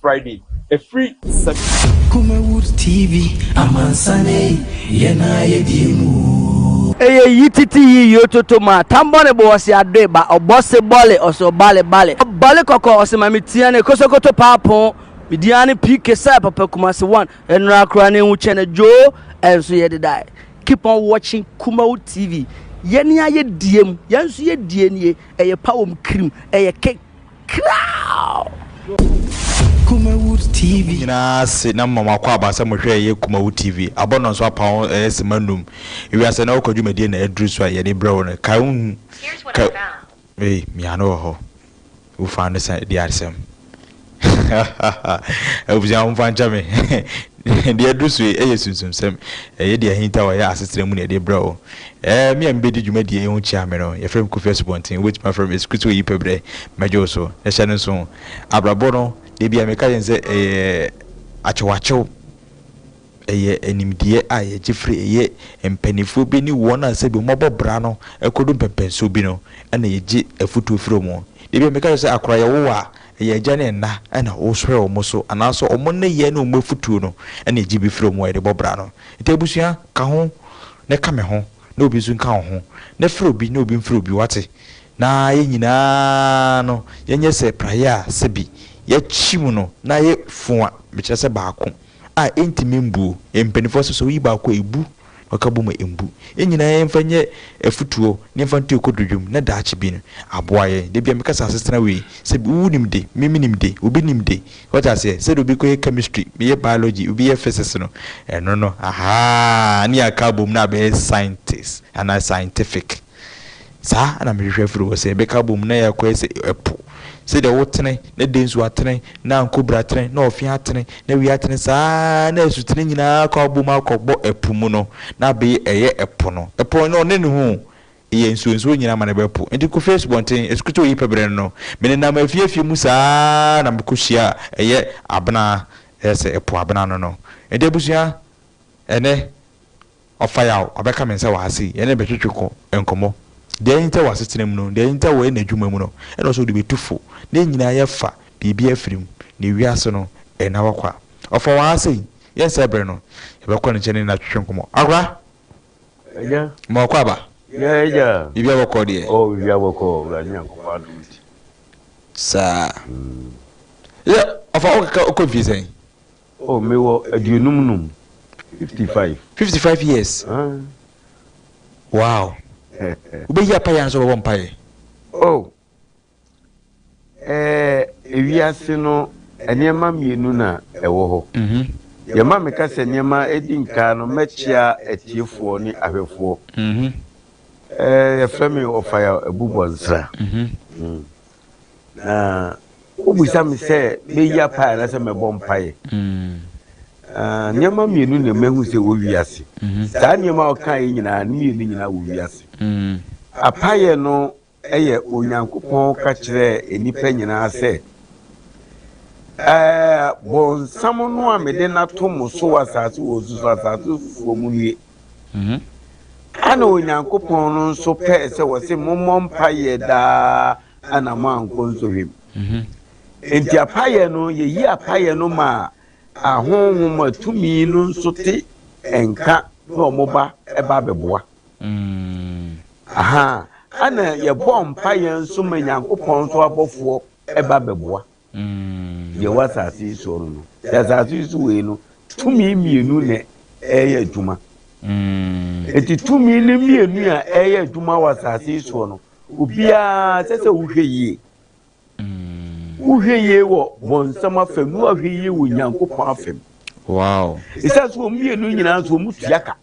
Friday ɛfiri 7. Kumawood TV, amansane yɛn a yɛdie mu. Eye yi titi yi yo toto ma tambɔ ne bo ɔse adoe ba ɔbɔ se bɔle ɔse ɔbale bale ɔbale kɔkɔ ɔse ma me tia ne kosokoto paapon me dia ne PK sɛ papa Kumasi one ɛnora kora ne ho kyɛne dwoo ɛnso yɛ dedae keep on watching Kumawood TV yɛne ayɛ die mu yɛn nso yɛ die nie ɛyɛ pa wɔm kirim ɛyɛ ke Kraw! Kumawood TV. Nyinaa ase na moma mo akwaaba sɛ mohwɛ ɛyɛ Kumawu TV. Abɔ nnɔnso apaw ɛyɛ sima num. Ewiase na wokɔ dwumadie na aduru so a yɛde brɛ wo no. Kae wo hu ka ei mia no wɔ hɔ. Wo fa no sɛ di asɛm. Abusua momfa nkyɛ me. Deɛ aduru so yi ɛyɛ sunsumsɛm. Ɛyɛ deɛ ahinta wɔ ɛyɛ asetena mu na yɛde brɛ wo. Ɛɛ me a mebɛdi dwumadie yi ho kyia me no, yɛfrɛ me Kofi Asubɔnten. Wobɛtumi afrɛ me Esikutu Oyi Pɛbrɛ. Mɛgye wo so. Na hyɛ no nso, abrabɔ no, da biara meka kyerɛ no sɛ ɛyɛ akyewakyew. Ɛyɛ nimdeɛ a yɛgye firi ɛyɛ mpanimfoɔ bi ne wɔn a sɛbi wɔabɔ bra no kɔdu mpɛmpɛnsoɔ bi no na yɛgye afutuo firi wɔn. Da biara meka kyerɛ sɛ akora yɛwo wo a, ɛyɛ agya ne ɛna na wohwɛ wɔn so anaasɛ wɔn nneyɛɛ ne wɔn afutuo no na yɛgye bi firi wɔn a yɛde bɔ bra no. Nti abusua, ka ho na ka me ho na obi nso nka wo ho na frɛ obi na obi mfrɛ obi, woate? Na yɛn nyinaa no yɛnyɛ sɛ praeɛ a sɛbi yɛakyim no na ayɛ fua, mekyerɛ sɛ baako a ɛntumi mbuo. Mpanimfoɔ se sɛ woyi baako a ɛbu, na wɔka bom a ɛmbu. Yɛn nyinaa yɛmfa nyɛ afutuo na yɛmfa nto yɛn kotodwe mu na daakye bi no aboa yɛn. Da biara meka sɛ asetena wei, sɛbi wo nim de, me menim de, obi nim de, Wate aseɛ? Sɛdeɛ obi kɔyɛ chemistry, meyɛ biology, obi yɛ physics no, ɛno no, ahaa, ne yɛaka abom na abɛyɛ scientist anaa scientific. Saa na mehwehwɛ afiri hɔ sɛ yɛbɛka abom na yɛakɔyɛ sɛ ɛpo. Sɛdeɛ wotene na densu atene na ankobra atene na ɔfe atene na wia atene saa na asutene nyinaa akɔ abom akɔbɔ ɛpo mu no na abɛyɛ ɛyɛ ɛpo no. Ɛpo no ɔne ne ho Eyɛ nsuo, nsuo nyinaa ma no bɛpo. Enti Kofi asubɔnten, asukutoo yi pɛ berɛ no no, menenam afie afie mu saa ara na mekɔhyiaa ɛyɛ abena, ɛyɛ sɛ ɛpo abena no no. Enti abusua, ɛnnɛ, ɔfa yaw, ɔbɛka me nsa wɔ ha sei, yɛne no bɛtwetwe kɔ nkɔmmɔ. Deɛ ahinta wɔ asetena mu no, deɛ ahinta wɔ yɛn adwuma mu no, ɛna ɔsɛ ɔde bɛtu fo, na yɛn nyinaa yɛfa biribi afiri mu, na ewiase no, ɛnna hɔ kwa. Ɔfa wɔ ha sei, yɛnsɛe berɛ no, yɛbɛkɔ ne nkyɛn ne no atwetwe nkɔmmɔ. Akora! Agya. Ma ɔkɔ aba. Yeah, agya. Biribi abɔkɔ deɛ. Oh, biribi abɔkɔ, Awurade Nyankopɔn adom nti. Saa. Yɛ ɔfa wo kaka okɔ mfie sɛn? Oh, mewɔ aduonum num, 55. 55 years. Ah. Wow. Wobɛyi apaeɛ ansa wobɛbɔ mpaeɛ? Oh, Ɛɛ, ewiase no, nneɛma mmienu na ɛwɔ hɔ. Deɛ ɛma meka sɛ nneɛma adi nkan no, mɛkyea atiefoɔ ne ahwɛfoɔ. Ɛɛ, yɛfrɛ me Ɔfaya Abu Bɔnsra. Na wobisa me sɛ mɛyi apaeɛ anaasɛ mɛbɔ mpaeɛ. Nneɛma mmienu na mahu sɛ wɔ wiase. Saa nneɛma a wɔkaeɛ nyinaa, ne mmienu nyinaa wɔ wiase. Apaeɛ no Ɛyɛ Onyankopɔn ka kyerɛɛ nnipa nyinaa sɛ, Ɛɛ, bonsam no a mede no ato mo so wɔ asase wɔ nsu so asase sofoɔ mu nie. Ɛna Onyankopɔn no nso pɛɛ sɛ wɔse mommɔ mpaeɛ daa ana moankɔ nsɔhwɛ mu. Enti apaeɛ no, yɛyi apaeɛ no ma ahonhom a tumi no nso te nka na wɔn ba ba abɛboa. Ahaa, ɛna yɛbɔ mpaeɛ nso ma Nyankopɔn nso abɔfoɔ ɛba bɛboa deɛ ɛwɔ asase yi soɔ no no. Sɛ asase yi so wei no, tumi mmienu na ɛyɛ adwuma. Eti tumi no mmienu a ɛyɛ adwuma wɔ asase yi soɔ no, obiara sɛ sɛ wohwɛ yie. Wohwɛ yie wɔ bɔnsam afam na woahwɛ yie wɔ Nyankopɔn afam. Wow. Ɛsiane sɛ wɔn mmienu nyinaa nso wɔn tua ka.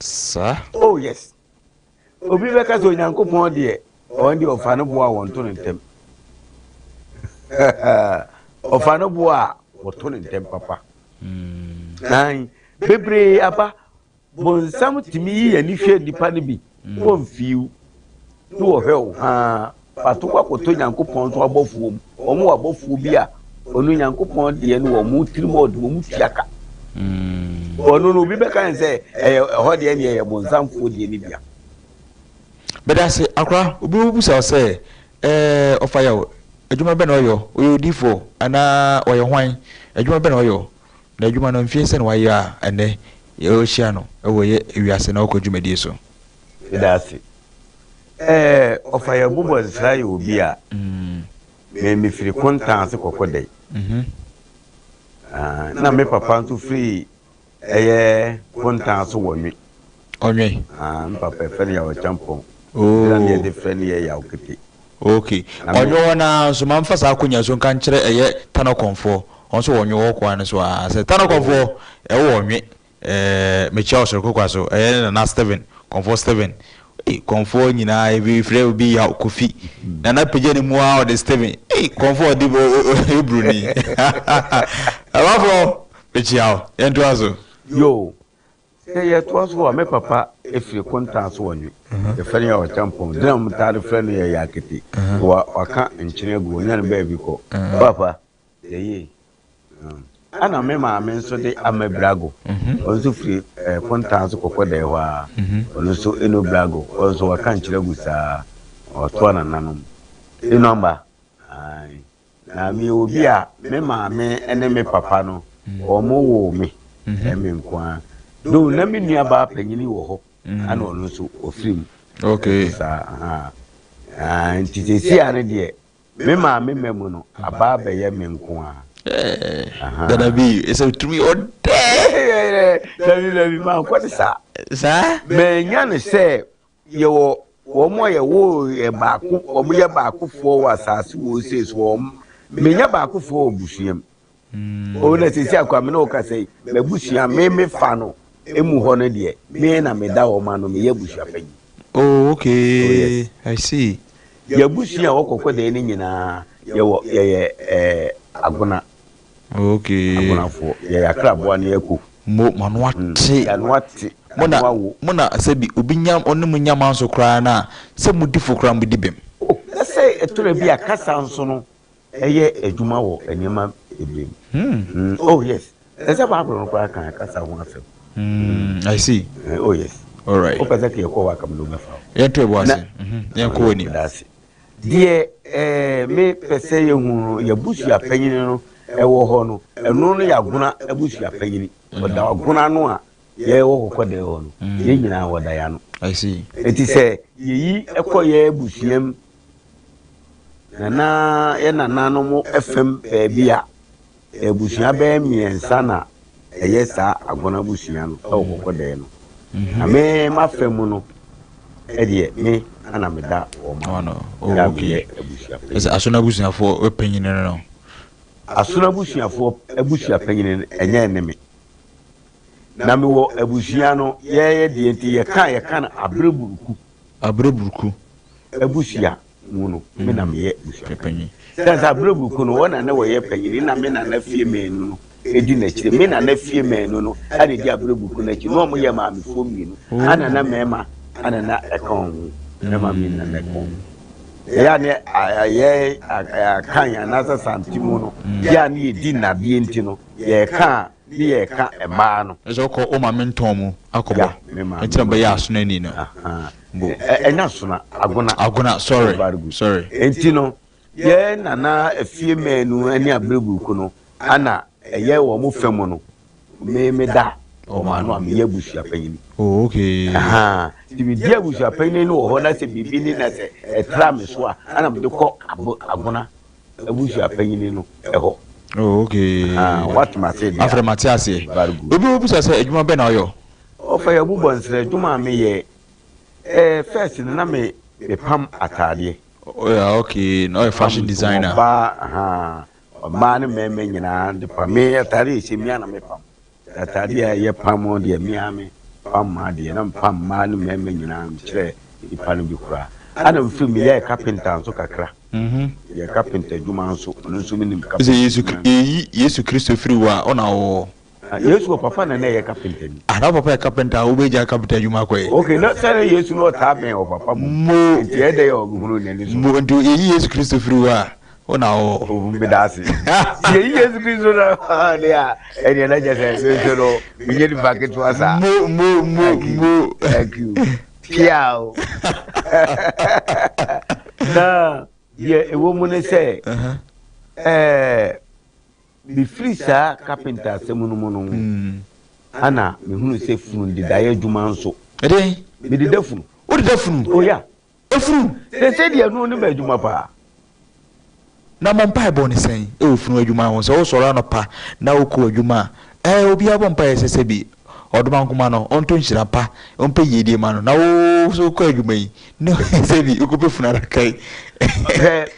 Saa. Oh yes. Obi bɛka sɛ Onyankopɔn deɛ ɔn deɛ ɔfa no boa a wɔnto no ntɛm. Ɔfa no boa a wɔto no ntɛm papa. Ayi bebree aba Bonsam tumi yi ani hwɛ nnipa no bi na wɔmfiw na wɔhwɛ wo haa fato kɔ akɔtɔ Nyankopɔn nso abɔfoɔ mu. Wɔn wɔ abɔfoɔ bi a ɔno Nyankopɔn deɛ no wɔn tirim ɔde wɔn tua ka. Ɔno no obi bɛka ne sɛ ɛyɛ ɛhɔ deɛ ne ɛyɛ bonsamfoɔ deɛ no bia. Medase akora obi bɛbusa wo sɛ ɛɛ ɔfa yaw. Adwuma bɛn na ɔyɔ? Ɔyɛ odiyifoɔ anaa ɔyɛ hwan? Adwuma bɛn na ɔyɔ? Na adwuma no mfeɛ sɛn na wayɛ a ɛnnɛ yɛrehyia no wɔ yɛ wiase na ɔkɔ dwumadie so? Meda ase. Ɛɛ, ɔfa yɛn bobɔ nsra yɛ obi a me mefiri Kontan ase Kɔkɔdɛi. Ah, na me papa nso firi ɛyɛ Kontan so wɔ Nwe. Ɔnwe. Ah, me papa yɛfrɛ no Yaw Acheampong. Oh. Na ne yɛde frɛ no yɛ Yaw Kete. Ok. Ɔnwe hɔ no ara nso, ma mfa saa akonya so nka nkyerɛ ɛyɛ Tanɔkɔnfoɔ. Wɔn nso wɔ Nwe hɔ koa no so ara sɛ Tanɔkɔnfoɔ ɛwɔ Ɔnwe. Ɛɛ mekyia wo soro kokwa so. Ɛyɛ Nana Steven, Kɔnfoɔ Steven. Ei, Kɔnfoɔ nyinaa ebi frɛ obi Yaw Kofi. Nana pagya ne mu ara ɔde Steven. Ei, Kɔnfoɔ ɔde Hebroni. Ɛbafoɔ, mekyia wo. Yɛntoa so. Yoo, sɛ yɛtoa so a, me papa firi Kontaa so wɔ Nwe. Yɛfrɛ no Yaw Acheampong. Din a wɔtaa de frɛ no yɛ Yaw Kete. Waka nkyene agu, ɔnya no baabi kɔ. Papa, yɛ yie. Ɛna me maame nso de Ama Brago. Ɔno nso firi Kontaa so Kɔkɔdɛɛ hɔ ara. Ɔno nso Eno Brago. Ɔno nso waka nkyene agu saa. Ɔtoa nananom. Eno amba. Ae. Na meyɛ obi a me maame ne me papa no, wɔn woo me, ɛyɛ me nko ara. Though na me nua baa panyini wɔ hɔ, ɛna ɔno nso ɔfiri mu. Okay. Saa, aha. Ah, nti seesei a no deɛ, me maame mma mu no, aba abɛyɛ me nko ara. Dada bi, ɛsɛ tumi ɔdɛ. Dabi dabi, mankɔ ne saa. Saa? Manya no sɛ Yɛwɔ wɔn a yɛwoo yɛ baako, wɔn yɛ baakofoɔ wɔ asase wɔ sei so, wɔn menya baakofoɔ wɔ busua mu. Mm. O na sisi akwa me na ɔka sɛ m'abusua me me fa no emu hɔ no deɛ me na meda wɔn ano meyɛ abusua panyin. Oh okay, oh, yes. I see. Yɛ abusua a wɔkɔkɔ dɛn ne nyinaa yɛwɔ yɛyɛ ɛɛ agona. Okay. Agonafoɔ yɛyɛ akraboa ne yɛkɔ. Mo mo ano ate. Yɛn ano ate. Mo na Ano awo. mo na sɛbi obi nya ɔne mo nya manso koraa no a, sɛ mo di fo koraa mo di bem. Oh, na sɛ ɛtɔrɔ bi a kasa nso no ɛyɛ adwuma wɔ nneɛma bebree mu. Mm, oh yes. Ɛsɛ sɛ Bible no koraa ka kasa ho asɛm. Mm, I see. Eh, oh yes. All right. Wopɛ sɛ kɛ yɛkɔ hɔ a ka me ne wo bɛfa hɔ. Yɛnto ɛbo Na ase. Mhm, Yɛnkɔ w'anim. Meda ase. Deɛ eh, me pɛ sɛ yɛhu no, yɛabusua panyini no ɛwɔ hɔ no, ɛno no yɛ Agona abusua panyini. Ɔda Agona ano a yɛwɔ Kɔkɔdɛɛ hɔ no, yɛn nyinaa wɔda yɛn ano. I see. Enti sɛ yɛyi kɔ yɛn abusua mu, nana, yɛn nananom fam baabi a, Abusua bɛyɛ mmiɛnsa na ɛyɛ saa Agona abusua no wɔ Kɔkɔdɛɛ no. Na me m'afa mu no deɛ me na meda wɔn ano. Oh, Yɛ a okay. meyɛ abusua panyin. Ɛsɛ Asono abusuafoɔ panyin no no. Asono abusuafoɔ abusua panyin no ɛnyɛ ne me. Na mewɔ abusua no yɛyɛ deɛ nti yɛka a yɛka no Abereburuku. Abereburuku. Abusua. mu no, me na meyɛ abusuapanyin. Sɛ sɛ aberebuku no, wɔn na na wɔyɛ panyin, na me nana fie mmienu no di n'akyire. Me nana fie mmienu no na di aberebuku no akyi. Na wɔn yɛ maamefoɔ mmienu, ana na mmarima ana na ɛka wɔn ho, mmarima mmienu na na ɛka wɔn ho. Ɛyɛ a ne yɛ akan anaasɛ sante mu no, yɛ a ne yɛdi nnadeɛ nti no, yɛka a ne yɛka mmaa no. Ɛsɛ ɔkɔ wo maame ntɔn mu akɔbɔ, nti na bɛyɛ asonani no. Bo. Ɛnyɛ asona, agona. Agona, sorry, sorry. Enti no, yɛn nana afie mmienu ne abereburuku no, ana ɛyɛ wɔn fɛ mu no, me me da wɔn ano a meyɛ abusua panyin. Oh, okay. Ahaa, nti medi abusua panyin no wɔ hɔ na sɛ biribi ne na sɛ ɛtra me so a, ana mede kɔ abo agona abusua panyin no ɛhɔ. Oh, okay. Ahaa, woate m'ase deɛ a. Afei mate aseɛ. Very good. Obi wɔ bisa sɛ adwuma bɛn na ɔyɔ? Ɔfa yɛ bobɔ nsrɛ adwuma a meyɛ. Eh first no na me me pam ataadeɛ. Oh yeah okay na ɔyɛ fashion designer. Ɔbaa ahaa ɔbaa ne mmarima nyinaa de pam me ataadeɛ ɛhyɛ mi a na me pam ataadeɛ a yɛ pam deɛ mi a me pam maa deɛ na me pam mmaa ne mmarima nyinaa me kyerɛ nipa no bi koraa ana me firi me yɛ carpenter nso kakra yɛ carpenter adwuma nso ɔno nso me nim carpenter. Sɛ Yesu Yesu Kristo firi wo a ɔna ɔwɔ. Ah, Yesu wɔ papa na na ɛyɛ kapenta ni. Ah, na papa yɛ kapenta a wobɛgya kapenta adwuma akɔ yɛ. Okay, na sɛ Yesu no ɔtaa bɛn wɔ papa mu. Mo. Nti ɛdɛ yɛ ɔhunu n'ani so. Mo nti yɛyi Yesu Kristo firi hɔ a, wo na wɔ. Oh, meda ase. Yɛyi Yesu Kristo na ne a ɛdeɛ na kyɛ sɛ nso no menyɛ nipa ketewa saa. Mo mo mo mo. Thank you. Piao. Na. Deɛ ɛwɔ mu ne sɛ, ɛɛ mefiri saa carpenter asɛm no mu no, ana mehunu sɛ funu dedaeɛ adwuma nso. Ɛdɛn? Mededa funu. Wodeda funu? Oh yeah. Efunu? Sese deɛ ɛno ne m'adwuma paa. Na mo mpaebɔ ne sɛn wɔ funu adwuma ho? Sɛ wosɔre anɔpa na wokɔ adwuma a, ɛɛ obiara bɔ mpaeɛ sɛ sɛbi ɔdomankoma no ɔntɔ nhyira pa, ɔmpɛ yiedie ma no. Na wo nso wokɔ adwuma yi na sɛbi wokɔpɛ funu adaka yi. Hwɛ,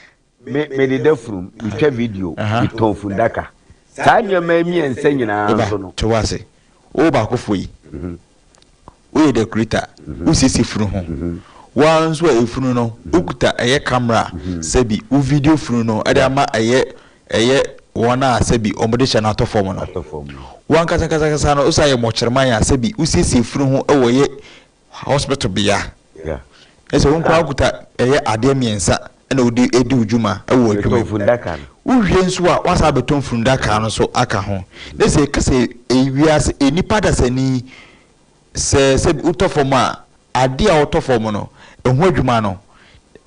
me mededa funu, metwa video, metɔn fundaka. Saa nneɛma yi mmiɛnsa nyinaa nso no. Eba, te wo ase. Wo baakofoɔ yi, woyɛ decorator, wosiesie funu ho. Wo ara nso a efunu no, wokuta ɛyɛ camera sɛbi wo video funu no de ama ɛyɛ ɛyɛ wɔn a sɛbi wɔde hyɛ no atɔ fam no. Wo ankasa ankasa ankasa no, wosan yɛ mɔkyerɛman a sɛbi wosiesie funu ho wɔ ɛyɛ Hospital bea. Ɛsɛ wo nkoa kuta ɛyɛ adeɛ mmiɛnsa ɛna wode edi wo dwuma ɛwɔ adwuma mu. Wowie nso a woasan abɛtɔn fundaka no nso aka ho. Ne sɛ yɛka sɛ ewiase nnipa dasani sɛ sɛ wotɔ fam a adeɛ a wotɔ fam no ɛho adwuma no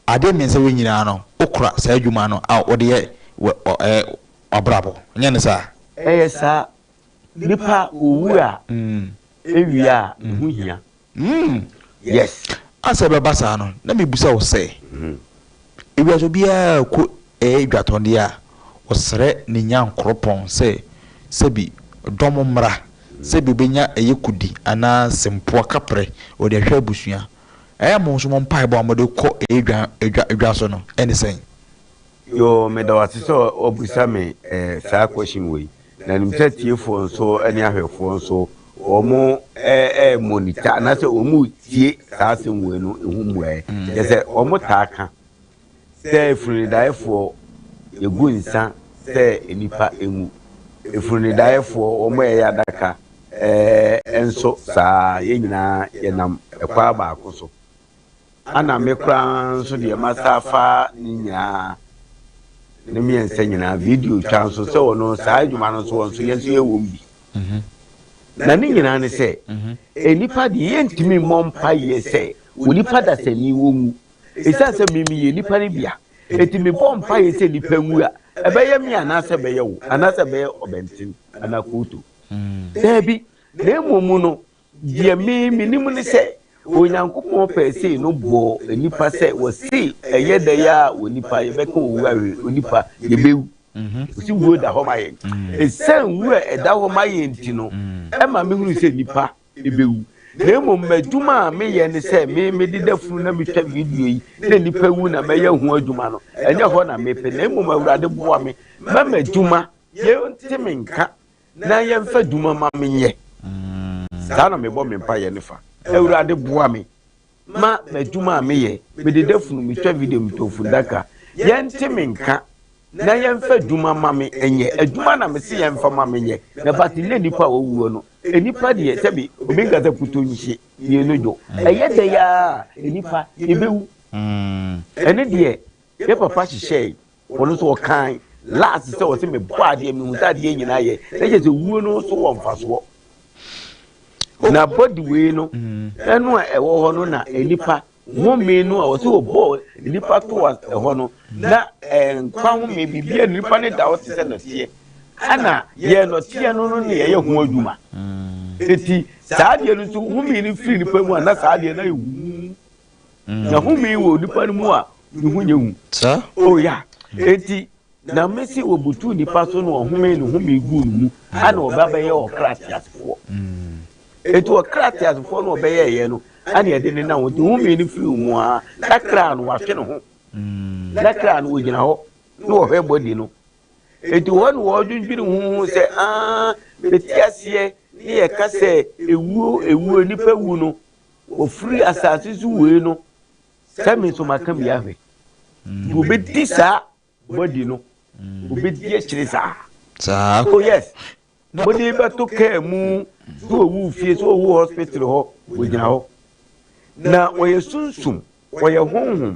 adeɛ mmiɛnsa wei nyinaa no wokora saa adwuma no a wode yɛ wɔ ɛɛ w'abrabɔ. Nyɛ ne saa? Ɛyɛ saa. Nipa owu a ewie a ɛho hia. Yes. Ansa ɛbɛba saa no, na mebisa wo sɛ, ewiase obiara kɔ ɛyɛ dwatɔndeɛ a, ɔsrɛ ne nyankoropɔn sɛ sɛbi dɔm mmra, sɛbi obɛnya ɛyɛ kudi anaa sempoa kaprɛ ɔde ahwɛ abusua. Ɛyɛ mo nso mo mpaebɔ a mode kɔ ɛyɛ dwa dwa dwa so no ɛne sɛn? Yoo meda wo ase sɛ wabisa me eh, saa question wei. Na nim sɛ tiefoɔ nso ne ahwɛfoɔ nso wɔn eh, eh, monitor anaasɛ wɔn tie saa asɛm wei no ɛho mmuaeɛ. Kyerɛ sɛ wɔn taa ka sɛ efunidaeɛfoɔ yɛgu nsa sɛ nnipa nwu. Efunidaeɛfoɔ wɔn a ɛyɛ adaka eh, nso saa yɛn nyinaa yɛnam ɛkwan baako so. Ana me koraa nso deɛ masa afa ne nyinaa ne mmiɛnsa nyinaa video twa nso sɛ ɔno saa adwuma no nso wɔn nso yɛn nso yɛwɔ mu bi mhm. Na ne nyinaa ne sɛ mhm. Nnipa deɛ yɛntumi mmɔ mpa yɛ sɛ onipa dasani wɔ mu ɛsiane sɛ mimi yɛ nipa no bia ɛti mebɔ mpa yɛ sɛ nipa nwu a ɛbɛyɛ me anaasɛ ɛbɛyɛ wo anaasɛ ɛbɛyɛ ɔbɛnten anaa kooto mm. Daabi, na mmom no Deɛ me menim ne sɛ, Onyankopɔn pɛɛ sei no bɔɔ nnipa sɛ wɔse ɛyɛ dɛ a onipa yɛbɛka owu ahwɛ onipa yɛbɛwu. Ɔsi wuo da hɔ ma yɛn. Ɛsiane wuo a ɛda hɔ ma yɛn nti no, ɛma mehunu sɛ nnipa ɛbɛwu. Na mmom m'adwuma a meyɛ ne sɛ me mededa funu na metwa video yi na nnipa wu na mɛyɛ ho adwuma no, ɛnyɛ hɔ na mepɛ. Na mmom Awurade boa me ma m'adwuma yɛnte me nka na yɛmfa dwuma ma menyɛ. Saa na mebɔ me mpaeɛ no fa. Awurade boa me ma m'adwuma a meyɛ, mededa funu, metwa video, metɔ fundaka. Yɛnte me nka na yɛmfa adwuma ma me nyɛ. Adwuma na mese yɛmfa ma menyɛ. Na but nnɛ nnipa a wɔwuo no, nnipa deɛ sɛbi obi nka sɛ kuto nhye mmienu dwo. Ɛyɛ dɛ yaa nnipa yɛbɛwu. Ɛne deɛ yɛ papa hyehyɛe. Ɔno nso ɔkae last sɛ ɔsɛ mebɔ adeɛ mehu sɛ adeɛ nyinaa yɛ na kyerɛ sɛ wuo no nso wɔ mfasoɔ na body wei no mm. ɛno a ɛwɔ hɔ no na nipa home no a ɔsɛ ɔbɔ nipa to ɛhɔ no na nkwa home biribi a nipa no da hɔ te sɛ nɔteɛ ɛna yɛ nɔteɛ no no na yɛyɛ ho adwuma mm. eti saa adeɛ no nso home no firi nipa mu a na saa adeɛ no ayɛ hu Na home wɔ onipa no mu a ne ho nyɛ hu. Saa? Oh ya. Enti na mese wɔbutuu nipa so na ɔhome ne home guu ne mu ana ɔba bɛyɛ ɔkra teasefoɔ. Enti ɔkra teasefoɔ no ɔbɛyɛɛyɛ no ana yɛde ne nam nti home no firi mu a na kra no wahwe ne ho. Na kra no ɔgyina hɔ na ɔhwɛ body no. Enti hɔ na wɔdwendwene ho ho sɛ aa mete aseɛ ne yɛka sɛ ewuo ewuo nipa wu no Wɔfiri asase so wei no, sɛ me nso maka bi ahwɛ. Nti wɔbɛdi saa body no, wɔbɛdi akyire saa. Saa. Oh yes. Mode bɛto kaa mu, sɛ wɔwu fie, sɛ wɔwu hospital hɔ, wɔgyina hɔ. Na wɔyɛ sunsum, wɔyɛ honhom.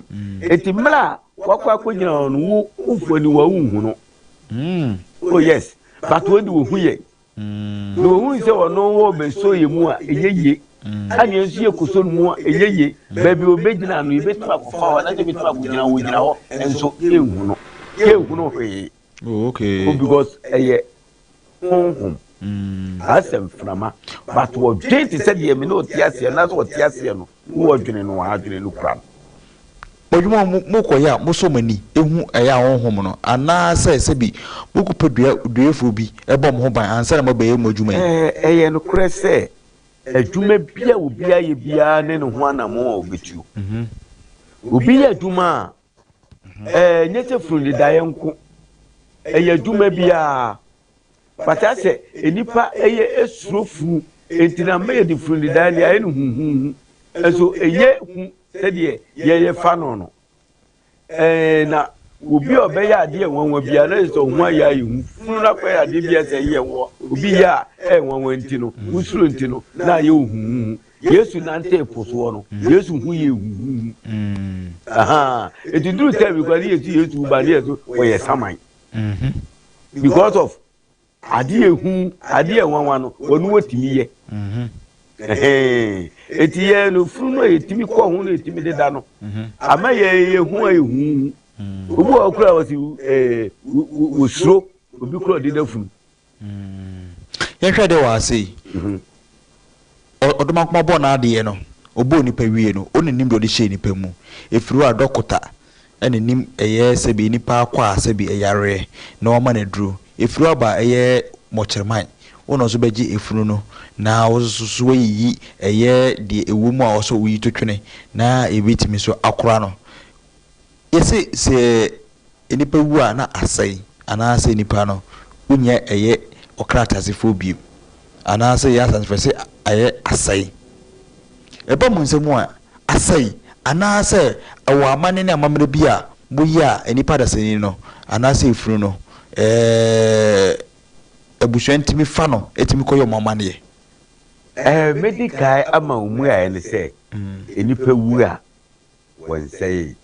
Eti mmerɛ a wakɔ akɔgyina hɔ no, wo wofu aniwa wonhu no. Oh yes. But wɔn de wɔhu yɛn. Na wɔhunu sɛ ɔno wɔ bɛsɔ yɛ mu a, ɛnyɛ yie. Ɛna yɛn nso yɛkɔsɔ no mu a, ɛnyɛ yie. Baabi a ɔbɛgyina no, yɛbɛtumi akɔfa hɔ, anaasɛ yɛbɛtumi akɔgyina hɔ, ɔgyina hɔ nso yɛnhu no. Yɛnhu no hwee. Oh, okay. Oh, because ɛyɛ honhom. Asɛ mframa. But wɔdwen te sɛ deɛ me ne ɔte aseɛ, anaasɛ ɔte aseɛ no, na wɔdwene no, wɔn adwene no kura no. Adwuma a mokɔyɛ a mosɔ mo ani hu ɛyɛ a honhom no, anaasɛ sɛbi mokɔpɛ dua duafoɔ bi bɔ mo ho ban ansa na moabɛyɛ mo adwuma yi? Ɛyɛ nokorɛ sɛ adwuma bi a obiara yɛ biara ne ne ho anammɔn a ɔbɛtuo. Obi yɛ adwuma a, ɛnyɛ sɛ funudadaeɛ nko, ɛyɛ adwuma biara. But asɛ nnipa yɛ suro funu nti na ama yɛde funu dedaeɛ no yɛayɛ no huhuhu. Nso ɛnyɛ hu sɛdeɛ yɛyɛ fa no no. Ɛɛ na obi a ɔbɛyɛ adeɛ nwanwa biara na sɛ ɔho ayɛ ayɛ hu. Funu no akɔyɛ adeɛ bi a sɛ ɛyɛ nwa obi yɛ a ɛyɛ nwanwa nti no wosuro nti no na ayɛ ohuhuhu. Yesu nantee po soɔ no Yesu ho yɛ huhuhu. Ahaa eti duru tɛm bi koraa ne Yesu Yesu ba ne Yesu wɔyɛ saman. Because of ade yɛ hu ade yɛ nwanwa no wɔn wɔtumi yɛ eti yɛ no funu no a yɛtumi kɔ ho no yɛtumi deda no ama yɛ yɛ ho a yɛ hu obi wɔ hɔ koraa wɔsi ɛɛ wɔsuro obi koraa ɔdeda funu. Yɛnhwɛ adeɛ wɔ ase yi. Ɔdomankoma bɔɔ n'adeɛ no, ɔbɔɔ nipa wie no, ɔna nim deɛ ɔde hyɛɛ nipa mu. Ɛfiri hɔ a dɔkota na nim ɛyɛ sɛbi nipa akɔ a sɛbi ɛyareɛ na wama no aduro. Ɛfiri hɔ aba a ɛyɛ mɔkyerɛman, wo na nso bɛgye efunu no na wo nso so wayiyi ɛyɛ deɛ ɛwɔ mu a ɔsɛ woyi to twene na yɛbɛtumi nso akora no. Yɛse sɛ nnipa wu a na asɛe anaasɛ nnipa no wonyɛ ɛyɛ ɔkra teasefoɔ bio anaasɛ yɛ asansefo yɛse ayɛ asɛe. Ɛba mo nsam a asɛe anaasɛ ɛwɔ amanne ne amammerɛ bi a moyɛ a nnipa adasani no anaasɛ efunu no ɛɛ abusua no tumi fa no tumi kɔyɛ wɔn amanneɛ. Ɛɛ mɛdi kan ama wo mmuaeɛ ne sɛ nnipa wu a wɔnsɛee.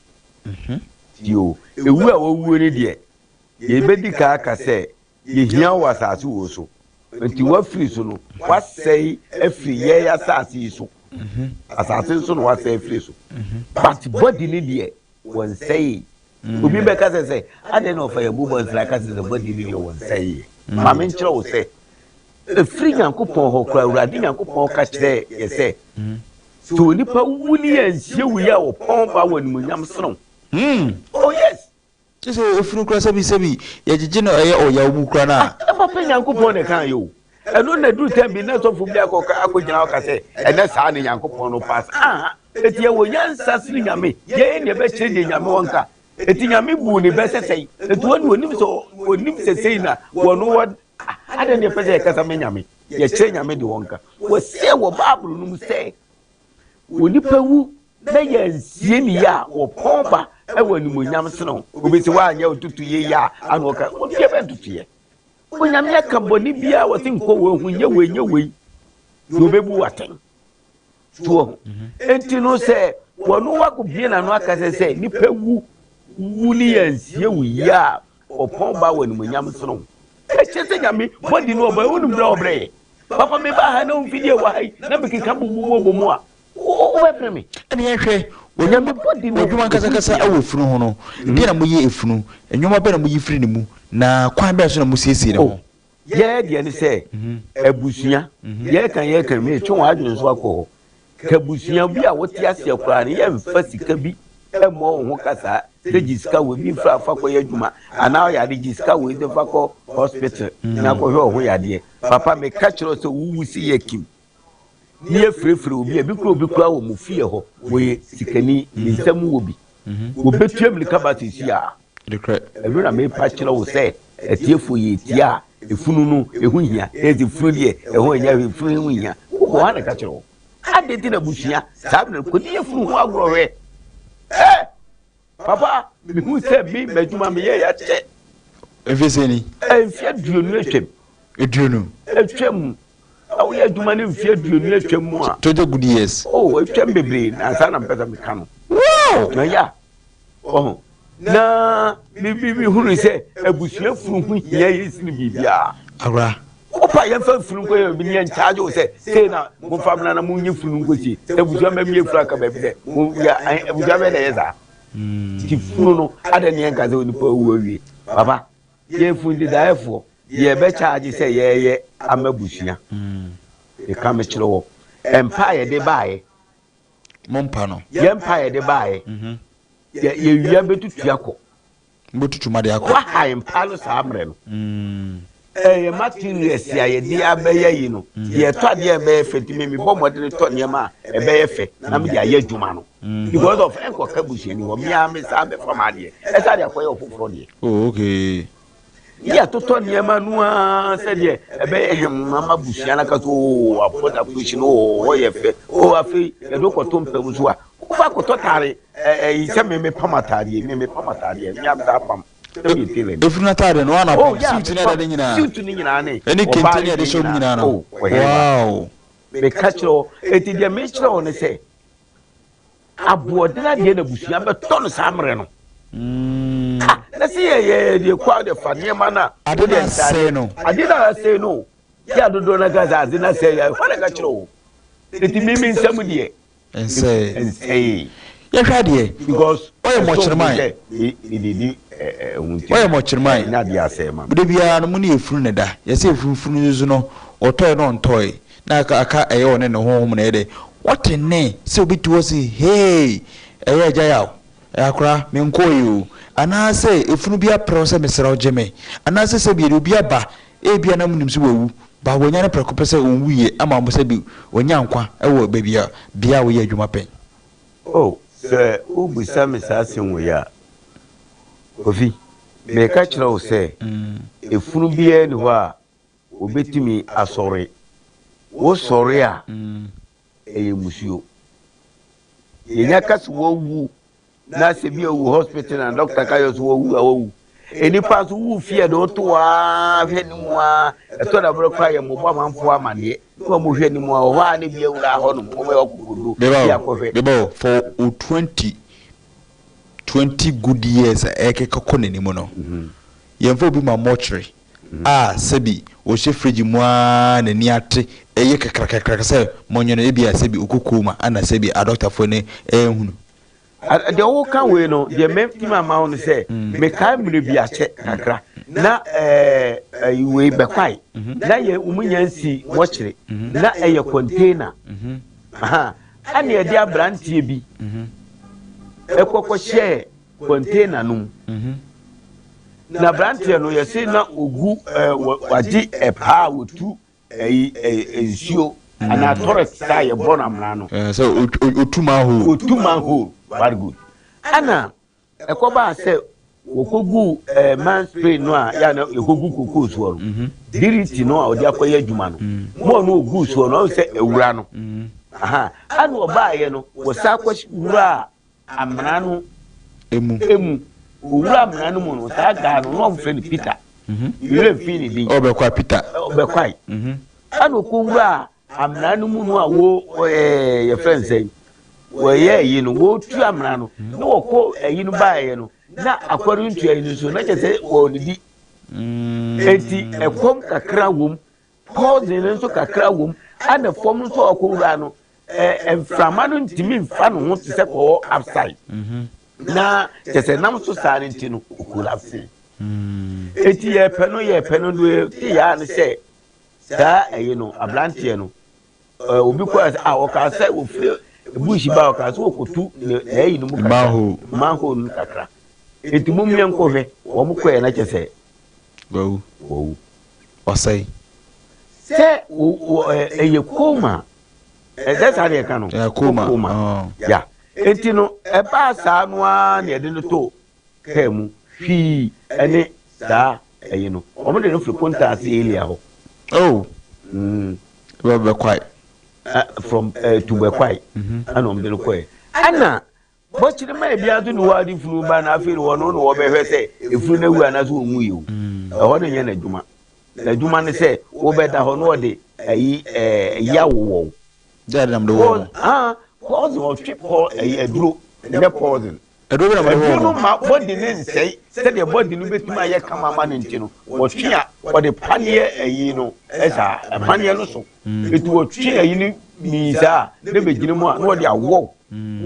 Tie o, ewu a wɔwuo no deɛ, yɛbɛdi kan aka sɛ yɛhia wo wɔ asase wei so. Nti woafiri so no, woasɛe afiri yɛn asase yi so. Asase nso na woasɛe afiri so. But body no deɛ, wɔnsɛee. Obi bɛka sɛ sɛ, adɛn na ɔfa yɛn bobɔ nsra ka sɛ sɛ body no deɛ wɔnsɛeɛ. Ma menkyerɛ wo sɛ, ɛfiri Nyankopɔn hɔ koraa, Awurade Nyankopɔn ka kyerɛɛ yɛ sɛ, Sɛ onipa wu ne yɛansie wo yie a ɔpɔn ba wɔ animuonyam sene wo. Oh yes! Kyerɛ sɛ efunu koraa sɛbi sɛbi yɛgyegye no ɛyɛ ɔyaw mu koraa no a. Ah papa Nyankopɔn na ɛkaa yɛ o. Ɛno na ɛduru time bi na sɔfo bi akɔ akɔgyina hɔ ka sɛ ɛnɛ saa ne Nyankopɔn no pass. Aha! Eti yɛwɔ nyansa sene Nyame. Yɛn na yɛbɛkyerɛ deɛ Nyame wɔ nka. Eti Nyame buu ne bɛ sɛ sɛi. Eti wɔn de wɔnim sɛ wɔnim sɛ sei na wɔn wɔ ah adɛn na yɛpɛ sɛ yɛkasa ma Nyame. Yɛkyerɛ Nyame deɛ ɔnka. Wɔseɛ wɔ Bible no mu sɛ, onipa wu na yɛansie ne yie a, wɔpɔn ba wɔ animuonyam sene wo. Obi sɛ woanyɛ wo ntotoeɛ yie a, ana ɔka, wodeɛ bɛ ntotoeɛ. Onyame aka bɔne biara wɔse nkɔ wei ho, nyɛ wei, nyɛ wei, na ɔbɛbu wo atɛn. So wɔ ho. Enti no sɛ wɔno wakɔbie n'ano aka sɛ sɛ nipa wu wu ne yɛansie wo yie a, Ɔpɔn ba wɔ animuonyam sono ho. Ɛkyɛ sɛ Nyame bɔdi no ɔbɔ wonim berɛ a ɔbrɛ yɛ. Papa me baa ha na wo mfidie wɔ ha yi na me keka bɔ mu bɔ mu a wo bɛpere me. Ɛne yɛnhwɛ Onyame bɔdi no w'adwuma ankasakasa wɔ efunu ho no, deɛ na moyɛ efunu, nnoɔma bɛn na moyi firi ne mu, na kwan bɛn so na mosiesie ne ho? Yɛ deɛ ne sɛ abusua yɛka yɛka metwe wɔn adwene nso akɔ hɔ ka abusua bi a wote aseɛ koraa no yɛmfa sika bi mmɔ wo ho ka saa sɛ gye sika wɔ bi mfra fa kɔyɛ adwuma anaa ɔyɛ ade gye sika wɔ sɛ fa kɔ hospital na kɔhwɛ wo ho yadeɛ papa meka kyerɛ sɛ wowu si yɛ kim ne yɛfirefire obi a bi kura obi kura wɔ mo fie hɔ wɔyɛ sikani ne nsam wɔ bi wɔbɛtua mirika ba sisi a Ɛno na merepa kyerɛ wo sɛ, atiefoɔ yɛ tie a, efunu no, ɛho hia. Na ɛsɛ funu deɛ, ɛho nyɛ hwee, funu ho hia. Wokɔ hɔ a na ɛka kyerɛ wo. Adɛn nti na abusua, saa berɛ no, kɔdi yɛ funu ho agorɔ hwɛ. Ɛ! Papa, mehu sɛ me, m'adwuma meyɛ yɛ akyɛ. Mfeɛ sɛn ni? Mfeɛ aduonu atwam. Aduonu? Atwam. Na woyɛ adwuma no mfeɛ aduonu atwam mu a. 20 good years. Oh, atwam bebree, na ansa na mepɛ sɛ meka no. Wow! Na ya, ɔho. Na mehunu sɛ abusua funu ho hia yɛ sene biribiara. Awura. Wopɛ. Wopɛ a yɛmfa funu nkɔ yɛ baabi ne yɛnkyagye wo sɛ sei na momfa mmra na monyi funu nkɔsie. Sɛ abusua mma bi afunu aka baabi sɛ yɛ abusua bɛn na ɛyɛ saa. Nti funu no adɛn ne yɛnka sɛ onipa awu awie. Papa, yɛn funu dedaeɛfoɔ deɛ yɛbɛkyagye sɛ yɛyɛ ama abusua. Meka mekyerɛ wɔ mpa a yɛde baeɛ. Mo mpa no. Yɛn mpa a yɛde baeɛ. Yɛwia bɛtutu akɔ. Mobɛtutu ma de akɔ. Wahae mpa no saa mmerɛ no. Ɛyɛ materials a yɛde abɛyɛ yi no. Yɛtɔ adeɛ a ɛbɛyɛ fɛ nti me mebɔ mmɔden tɔ nneɛma a ɛbɛyɛ fɛ na mede ayɛ adwuma no. Because of ɛnkɔka busuani hɔ, me ara me saa bɛfa m'adeɛ ɛsa de akɔyɛ ɔfoforɔ deɛ. Oh, okay. Ne yɛtotɔ nneɛma no ara sɛdeɛ ɛbɛyɛ hem ama busua no aka so oo abɔ da kusi no oo hɔ yɛ fɛ oo afei yɛde wokɔto mpa mu so a wofa akɔtɔ taare ɛyi sɛ me mepam ataadeɛ me mepam ataadeɛ me amsa apam sɛ meyɛ tailor ni. Efunu ataade no wana Oh pam yeah suit ne mepam ɛdade nyinaa suit ne nyinaa ne ɛne ɔbaa kente ne ne ɛde deɛ hyɛ mu nyinaa nyinaa no oh ɔhene ba wow. meka kyerɛ wo eti deɛ mekyerɛ wo ne sɛ Aboɔden adeɛ na abusua bɛtɔ no saa mmerɛ no. Mm. Ah, na sɛ yɛ yɛ deɛ kɔ a de fa nneɛma no a. Ade na asɛe no. Ade na asɛe no. Yɛ adodoɔ no ka sɛ ade na asɛe yɛ hɔ na ka kyerɛ o. Eti mimi nsɛm deɛ. Nsɛe. Nsɛe. Yɛhwɛ adeɛ. Because ɔyɛ mɔkyerɛman. Ɔyɛ mɔkyerɛman. Ɛnyɛ adeɛ asɛe ma. Da biara no mo ne efunu na ɛda. Yɛsɛ efunu funu nso no ɔtɔe na ɔntɔe. Na aka aka ɛyɛ ɔne ne honhom na ɛyɛ dɛ. Wɔte nne sɛ obi te hɔ se, Hei! Ɛyɛ Agya Yaw, akora, menkɔe o. Anaasɛ efunu bi aprɛ wo sɛ mesrɛ wo gye me. Anaasɛ sɛbi yɛde obi aba, ebia na monim sɛ wawu, but wanyane prɛko pɛ sɛ ɔnwuiɛ ama mo sɛbi wanya nkwa wɔ baabi a bea a woyɛ adwuma pɛn. Oh, sɛ wobisa me saa asɛm wei a, Kofi, meka kyerɛ wo sɛ, efunu biara nni hɔ a Obetumi asɔre. Wosɔre a, ɛyɛ mmusuo. Yɛnya ka sɛ wawu na sɛ bi awu hospital na doctor ka yɛ sɛ wawu a wawu. Nnipa nso wu fie de woto a hwɛ ne mu a ɛtɔ da berɛ koraa yɛ mmɔbɔ amanfoɔ amaneɛ ne wɔn hwɛ ne mu a wɔ hɔ a ne bi awura hɔ nom wɔn yɛ ɔkokodo bi akɔhwɛ. Beba o, for o 20 20 good years a ɛkeka kɔ n'anim no, yɛmfa obi ma mortuary a sɛbi ɔhyɛ fridge mu ara n'ani ate ɛyɛ kakrakakraka sɛ mɔnyɛ no ebia sɛbi ɔkɔ coma ana sɛbi adɔktafoɔ no ɛnhunu. Deɛ woka wei no deɛ mɛtumi ama wo no sɛ mekae mmerɛ bi akyɛ kakra na ɛɛ wei bɛkwae na yɛ wɔn nya nsi mɔkyere na ɛyɛ container ɛna yɛde aberanteɛ bi ɛkɔkɔhyɛɛ container no mu na aberanteɛ no yɛse na ogu ɛɛ wagye ɛpaa a wɔtu ɛyi ɛɛ nsuo anaa toilet saa yɛbɔ no amena no. Ɛɛ sɛ otu manhole. Otu manhole very good ɛna ɛkɔbaa sɛ wɔkɔgu ɛɛ man spray no a yɛ na yɛkɔgu kokoo soɔ no mhm. diriti no a ɔde akɔyɛ adwuma no mhm. mɔɔ no ɔgu soɔ no ɔhu sɛ awura no mhm. ɛna ɔbaayɛ no wɔsa akɔ wura Amena no mu. Mu. Owura amena no mu no, saa guy no, na wɔfrɛ no Peter. Mhm. Me werɛ mfii ne din. Ɔbɛkwae Peter. Ɔbɛkwae. Mhm. Ɛna ɔkɔwura amena no mu no a wo ɛɛ yɛfrɛ no sɛn wɔyɛ ayi no wɔtu amena no mhm. na wɔkɔ ayi no baeɛ no na akɔre ntua yi no nso na kyerɛ sɛ wɔdidi. Mm. Eti ɛkɔm kakra wom Poison no nso kakra wom ɛna fam nso a ɔkɔwura no ɛɛ mframa no ntumi nfa ne ho te sɛ kɔɔ upside mhm. na kyɛ sɛ nam so saa no nti no ɔkolapse mm. eti yɛpɛ no yɛpɛ no do te yaa no sɛ saa ɛyi no aberanteɛ no ɛɛ obi kɔ a ɔkaa sɛ ofiri bush ba ɔkaa sɛ ɔkɔtu ne ɛyi no mu kakra manhole no kakra eti mu mmea nkɔhwɛ wɔn kɔɛ na kyɛ sɛ Wawu. Wawu. Ɔsɛe. Sɛ ɛyɛ coma ɛsɛ saa deɛ ɛka no. Ɛyɛ coma. Coma. Ya. Eti no ɛbaa saa no ara na yɛde no to kaa mu hwii ɛne saa ɛyi no. Wɔn de no firi Kontaase area hɔ. Oh. Mm. Bɛkwae. Uh, from uh, to Bɛkwae. Ɛna wɔn de no kɔɛ. Ɛna Bɔkyere ma ebiara nso ne hɔ ade funu ba na afei no ɔno na wɔbɛhwɛ sɛ efunu no awu anaasɛ ɔnwu yi o. Mm. Ɛhɔ no nyɛ n'adwuma. N'adwuma ne sɛ wobɛda hɔ na ɔde ayi ɛɛ yaw wɔ wo. Dɛ nam de wɔ mo. Ah, poison ɔtwe pɔ ɛyɛ aduro ɛnyɛ poison. Aduro bi na wɔde Aduro wɔ no wɔn. ma body ne nsɛe sɛdeɛ body no bɛtumi ayɛ kama ama no nti no, wɔtwe a wɔde paneɛ ayi no ɛsaa paneɛ no so. Eti wɔtwe ayi no mii saa a na bɛgyina mu a na wɔde awɔw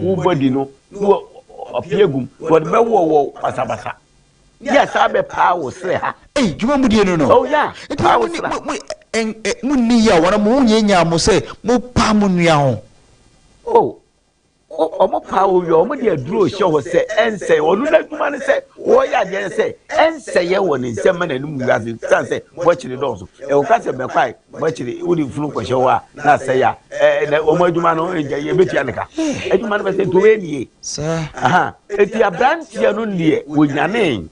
wo body no na wɔapia gum na wɔde bɛwɔ wɔ basabasa. Yɛ saa bɛpaa wo serɛ ha. Ei, dwuma mu die no no. Oh yeah, Nti paa mo wo ni serɛ mo ha. mo ɛn ɛ mo nni yaw anaa mo ho nyɛ nyaa mo sɛ mo paa mo nua ho. Oh, wɔn paa wo wie a, wɔn de aduro rehyɛ hɔ sɛ ɛnsɛe. Ɔno n'adwuma ne sɛ wɔreyɛ adeɛ no sɛ ɛnsɛeɛ wɔ ne nsam ma n'anim ngu ase siane sɛ bɔkyere dɔɔso. Ɛwɔ sɛ bɛkwae bɔkyere wode funu kɔhyɛ hɔ a na asɛe a, ɛɛ na wɔn adwuma no nkyɛ yɛbɛtua ne ka. Adwuma no bɛsɛ nti wɔyɛ nie. Saa. Aha, eti aberanteɛ no deɛ wɔnyanee.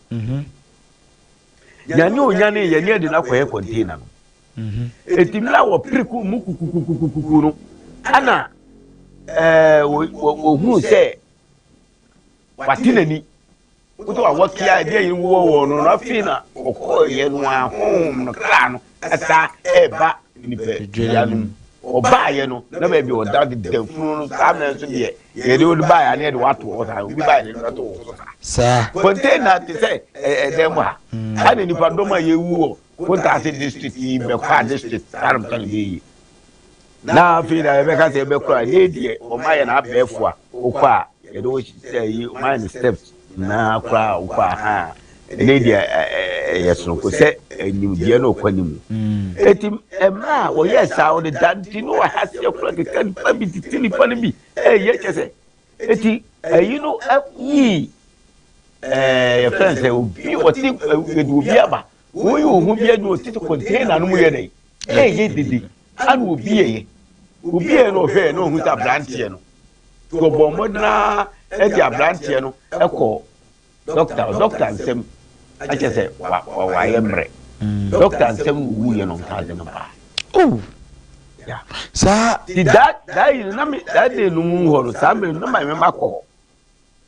Nyane a ɔnyanee yɛ ne yɛde no akɔyɛ container no. Eti mmerɛ a wɔpere kɔ mu kukukukukuku no, ɛna ɛɛ wɔhunu sɛ wate n'ani. Wotɔ a wɔkia ɛdeɛ yi wɔ wɔ no no afei na ɔkɔɔyɛ no a honhom no kra no ɛsa ɛɛba nipadua no mu. Ɔbaayɛ no na baabi ɔda deda funu no saa mmerɛ nso deɛ yɛde wode baayɛ a na yɛde wato hɔ saa obi baayɛ de bɛto wo so saa. Saa. Container te sɛ ɛdan mu ha. Ɛna nipa dɔm a yɛwu wɔ Kontase district yi bɛkɔ a district saa na meka no bɛyɛ yie. Na afei na yɛbɛka sɛ yɛbɛkɔ a ne deɛ wɔn ayɛ no abɛɛfo a wokɔ a yɛde wo sɛ yi wɔn ayɛ no steps nyinaa koraa wokɔ a ha ne deɛ ɛyɛ soronko sɛ nimdeɛ no ɔkɔ ne mu. Eti mmerɛ a wɔyɛɛ saa wɔde da nti no wɔha seɛ koraa keka nipa bi tete nipa no bi ɛyɛ kyɛ sɛ eti ɛyi no yii ɛɛ yɛfrɛ no sɛ obi ɔte yɛde obi aba Woyi wo ho bi adwuma otete container no mu yɛ dɛ ɛyɛ dede ana obi yɛ obi yɛ na ɔhwɛ na ohun sɛ aberanteɛ no nti ɔbɔ mmɔden ara ɛde aberanteɛ no ɛkɔ dɔkta dɔkta nsɛm akyɛ sɛ wa wa wayɛ mmerɛ dɔkta nsɛm na owu yɛ no nka ade no paa. Oh. Yeah. Saa. Ti da da yi no na me that day no mu hɔ no saa mmerɛ no na ma me ma kɔ hɔ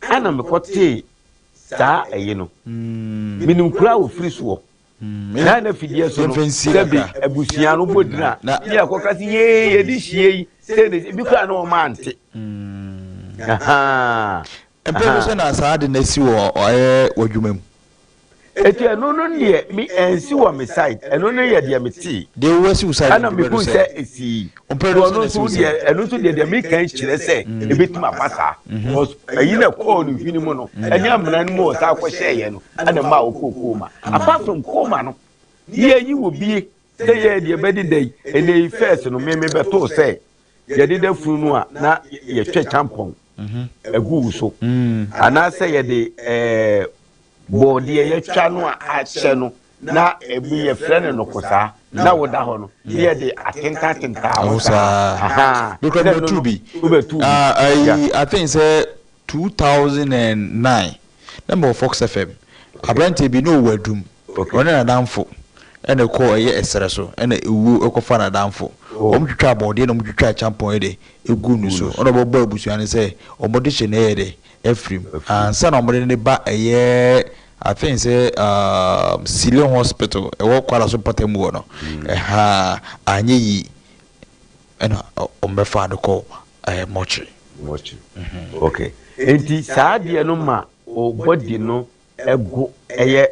ɛna mekɔtee saa ɛyi no menim kura a wɔfiri soɔ na na fidie so no sɛbi abusua no bɔ din a ne yɛkɔka sɛ yee yɛde hyie yi sɛ ne ebi koraa na wɔma ante mpɛ sɛ na saa de no asi wɔ ɔyɛ w'adwuma mu Eti ɛno no deɛ me ɛnsi wɔ me side ɛno no yɛ deɛ me tee. Deɛ wo asi wo side ɛna me hu sɛ esii. Ɔmpɛ no nso deɛ ɛno nso deɛ deɛ me kan kyerɛ sɛ mm. ebetumi aba saa. Mm-hmm. Because ɛyi na kɔɔ ne hwene mu no mm. ɛne amena no mu ɔsan akɔ hyɛɛ yɛ no ɛna mmaa ɔkɔɔ kooma. Mm. Apart from kooma no yɛ yi wɔ bie sɛ yɛ deɛ bɛde da yi ɛnɛ yi fɛs no me me bɛtoo sɛ yɛde da funu no a na yɛtwa kyampɔn agu wo so anaasɛ yɛde ɛɛ. Bɔɔdeɛ yɛtwa no a akyɛ no na ebi yɛfrɛ no nokosaa na woda hɔ no na yɛde atentantentaa hɔ saa ahaa Mekura sɛ no mebɛtu no bi. wobɛtu bi Ah, yeah. ayi, I think sɛ 2009 na mewɔ Fox FM. Okay. Aberanteɛ bi na ɔwɔ adum. Okay. Ɔne n'adamfo ɛna ɛkɔɔ ɛyɛ ɛserɛ so ɛna ewuo ɛkɔfa n'adamfo. Oh. Wɔn twitwaa bɔɔdeɛ na wɔn twitwaa kyampɔn yɛ dɛ egu ne Gu so. no Ɛna so. ɔbɛbɔ abusua no sɛ wɔn de hyɛ no ɛyɛ dɛ afiri mu Afiri mu. ansa na wɔde no ba ɛyɛ I think sɛ um, Silon Hospital ɛwɔ Kwara so mpɔtam hɔ no ɛha anyɛ yie ɛna wɔbɛfaa no kɔ ɛɛ mortuary. Mortuary. Okay. Nti saa adeɛ no ma o body no ɛgo ɛyɛ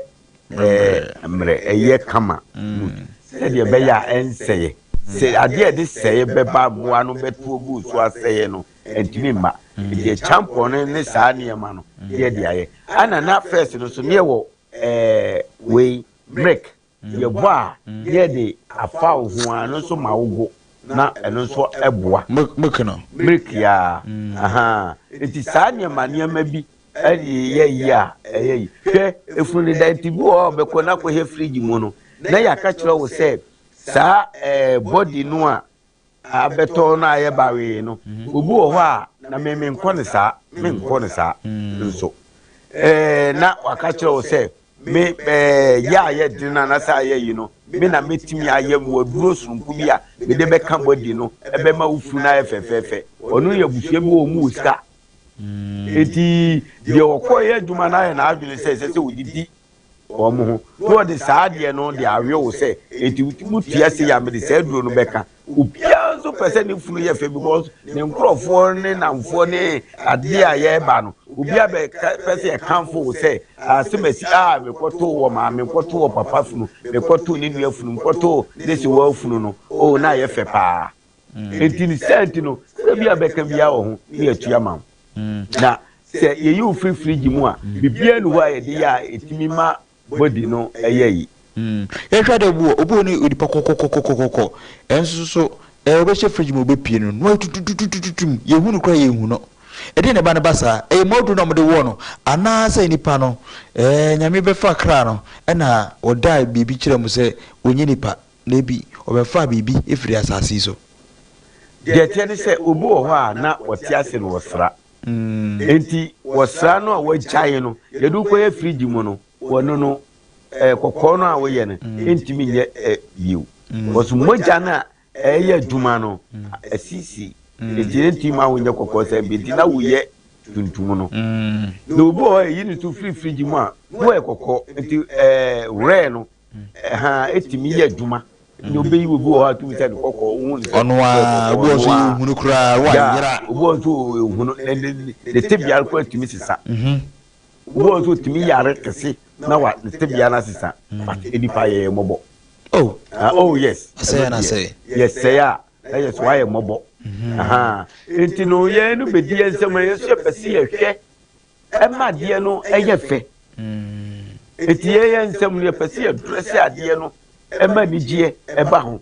ɛɛ mmerɛ ɛyɛ kama sɛdeɛ ɛbɛyɛ a ɛnsɛeɛ. Sɛ adeɛ a ɛde sɛeɛ bɛba mmoa no bɛto agu so asɛeɛ no ɛntumi mma. Nti ɛkyampɔn no ne saa nneɛma no ne yɛde ayɛ. Ɛna na first no so ne yɛwɔ ɛɛ wei milk yɛbɔ a ne yɛde afa wo ho a ɛno nso ma wo go na ɛno nso ɛboa. Milk no. Milk yaa ahaa nti saa nneɛma nneɛma bi ɛde yɛ yi a ɛyɛ yi. Hwɛ efunu deda nti bi wɔ hɔ a ɔbɛkɔ na akɔhwɛ fridge mu no na yɛaka kyerɛ wo sɛ saa ɛɛ body no a abɛtɔ no ayɛ bawee no obi wɔ hɔ a na me menkɔ no saa menkɔ no saa nso ɛɛ na waka kyerɛ wo sɛ me ɛɛ yɛ a yɛ den anaasɛ ayɛ yi no me na metumi ayɛ mu aduro soronko bi a mede bɛka bɔdi no ɛbɛma wo funu no ayɛ fɛfɛɛfɛ ɔno yɛ abusua bi wɔ mu wɔ sika eti deɛ ɔkɔ yɛ adwuma no ayɛ n'adwene sɛ ɛsɛ sɛ odidi wɔn ho, na wɔde saa adeɛ no de awe wo sɛ enti motua sei a mede saa aduro no bɛka. Obiara nso pɛ sɛ ne funu yɛ fɛ because ne nkurɔfoɔ ne namfoɔ ne adeɛ a yɛreba no, Obi abɛka pɛ sɛ yɛkamfo wo sɛ asemasi a mekɔtoo wɔ maame, mekɔtoo wɔ papa funu, mekɔtoo ne nua funu, mekɔtoo ne sewaa funu no, oh, na ayɛ fɛ paa. Enti ne saa nti no, sika bi a bɛka biara wɔ ho na yɛatua ma wo. Na sɛ yɛyi wo firi fridge mu a, biribiara nni hɔ a yɛde yɛ a ɛtumi ma body no yɛ yi. Yɛhwɛ ade obi wɔ obi wɔ ne onipa kɔkɔkɔkɔkɔkɔ ɛnso so ɛɛ ɔbɛhyɛ fridge mu ɔbɛpie no na wayɛ tututututum yɛhu no koraa yɛnhu no ɛdeɛ na ɛba no ba saa ɛyɛ mu aduro na wɔde wɔ no anaasɛ nipa no ɛɛ nyame bɛfa kra no ɛna ɔda biribi kyerɛ mu sɛ ɔnyɛ nipa na ebi ɔbɛfa biribi efiri asase yi so. Deɛ ɛteɛ ne sɛ obi wɔ hɔ a na ɔte ase na ɔsra Enti wɔsra no a wɔagyae no, yɛde wo kɔyɛ fridge mu no, wɔno no ɛɛ kɔkɔɔ no a woyɛ no ntumi nyɛ ɛ bio. Wɔso mogya no a ɛyɛ adwuma no asisi. Enti ɛntumi ma wonyɛ kɔkɔɔ sɛ bi nti na woyɛ tuntum no. Na obi wɔ hɔ a ɛyi ne so firi fridge mu a na wɔyɛ kɔkɔɔ nti ɛɛ werɛ no ɛha ɛtumi yɛ adwuma na obeyi obi wɔ hɔ a tumi sɛ ne kɔkɔɔ ohun ne sɛ ɔno a obi wɔ so yɛ ohunu koraa wa yera obi wɔ so ohunu ne ne ne tebea koraa tumi sesa mhm. obi wɔ so tumi yare kɛse na wa ne tebea na sesa mhm. but nipa yɛ yɛ mɔbɔ oh ah, oh yes asɛyɛ na sɛyɛ yɛ sɛyɛ a na yɛ so ayɛ mɔbɔ mhm. nti no yɛn no bedi yɛn nsɛm yɛn nso yɛ pɛ si yɛ hwɛ Ɛma adeɛ no yɛ fɛ. Eti yɛn yɛn nsɛm no yɛpɛ sɛ yɛdrɛse adeɛ no ɛma anigyeɛ ɛba ho.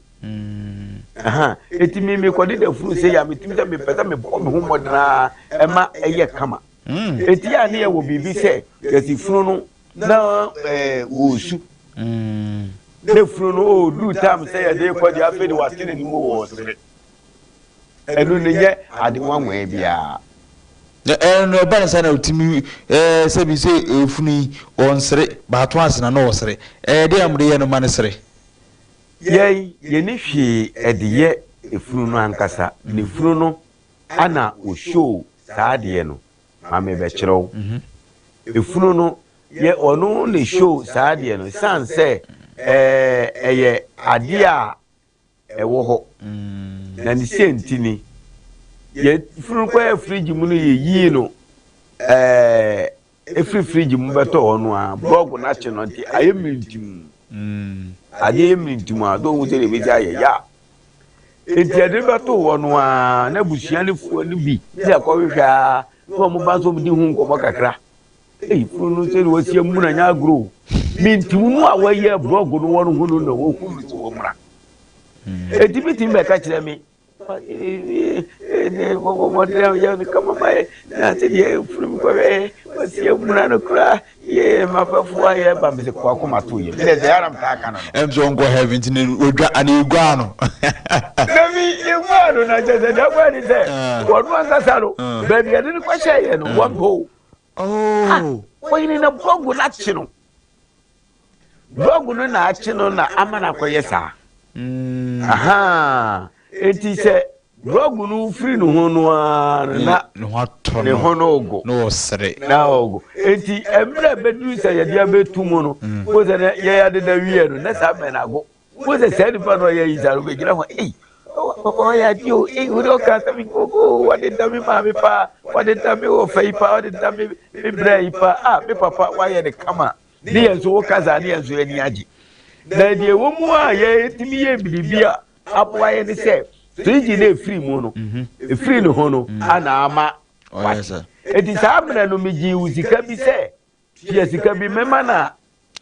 Eti mi mekɔde da funu sɛ yɛ a metumi sɛ mepɛ sɛ mebɔ me ho mmɔden ara ɛma ɛyɛ kama. Eti yɛ a ne yɛwɔ biribi sɛ yɛsi funu no na ɛɛ wɔresu. Ne funu no ɔɔduru tam sɛ yɛde rekɔ deɛ afei de wate n'anim wɔ ɔsere. Ɛno no nyɛ ade nwanwa biara. Na ɛno no ɛba ne saa na otumi ɛɛ sɛbi sɛ efunu yi ɔnsere baato ase na na ɔsere ɛɛ deɛ a wɔde yɛ no ma no sere. Yɛn yɛni hwee ɛde yɛ efunu no ankasa ne funu no ana ɔshow saa adeɛ no ma me bɛkyerɛ wo efunu no yɛ ɔno na show saa adeɛ no ɛsiane sɛ ɛɛ ɛyɛ adeɛ a ɛwɔ hɔ. Na ne sɛ nti ni, yɛ funu kɔyɛ fridge mu no yɛyii no ɛɛ efiri fridge mu bɛtɔ hɔ no a blɔg no akye no nti ayɛ mmirintim. Adeɛ yɛ mmirintim a dɔn ho sɛ deɛ ebesi ayɛ ya. Nti yɛde bɛto hɔ no a na abusua no foɔ no bi ne akɔhwehwɛ a na wɔn ba nso wɔn di ho nkɔmɔ kakra. Ei, funu no sɛdeɛ wɔasi amuna nyɛ agorɔ o. Mintim no a wɔyɛ blɔg no wɔn ho no na wɔhu no sɛ wɔmmra. Enti bi tumi bɛka kyerɛ me wɔde yɛ no kama ma yɛ na sɛdeɛ funu mi kɔhwɛ wɔasi amuna no koraa yɛ mafɛfoɔ a yɛba me sɛ kɔ akoma to yɛ mesɛ sɛ yɛara mtaa ka no no. Ɛm sɛ ɔnkɔ heaven nti ne wɔdwa ana ɛguaa no. Dabi yɛguaa no na kyɛ sɛ deɛ akɔyɛ ne sɛ wɔno ankasa no baabi yɛde no kɔhyɛeɛ no wɔmpɛ o. Oh. Ah, wɔyere na blɔgu no akye no. Blɔgu no na akye no na ama no akɔyɛ saa. Mm. Aha. Enti sɛ blɔgu no firi ne ho no ara no na ne ho no go. Na ɔsere. Na ɔgo. Enti mmerɛ bɛduru sɛ yɛde abɛtu mu no, mm. wo sɛ yɛyɛ adeda wie no na saa mmerɛ no ago. Wo sɛ saa nipa no ɔyɛ yi saa no bɛgyina hɔ ei papa ɔyɛ adeɛ o ei wode ɔka asɛm yi koko wɔde da me maame paa wɔde da me wɔfa yi paa wɔde da me me brɛ yi paa ah me papa wayɛ ne kama ne yɛn nso woka saa ne yɛn nso ani agye na deɛ ɛwɔ mu a yɛtumi yɛ biribi a aboa yɛ ne sɛ firigye no ɛfiri mu no ɛfiri ne ho no ana ama wate eti saa mmerɛ no megyee wo sika bi sɛ tua sika bi mɛma na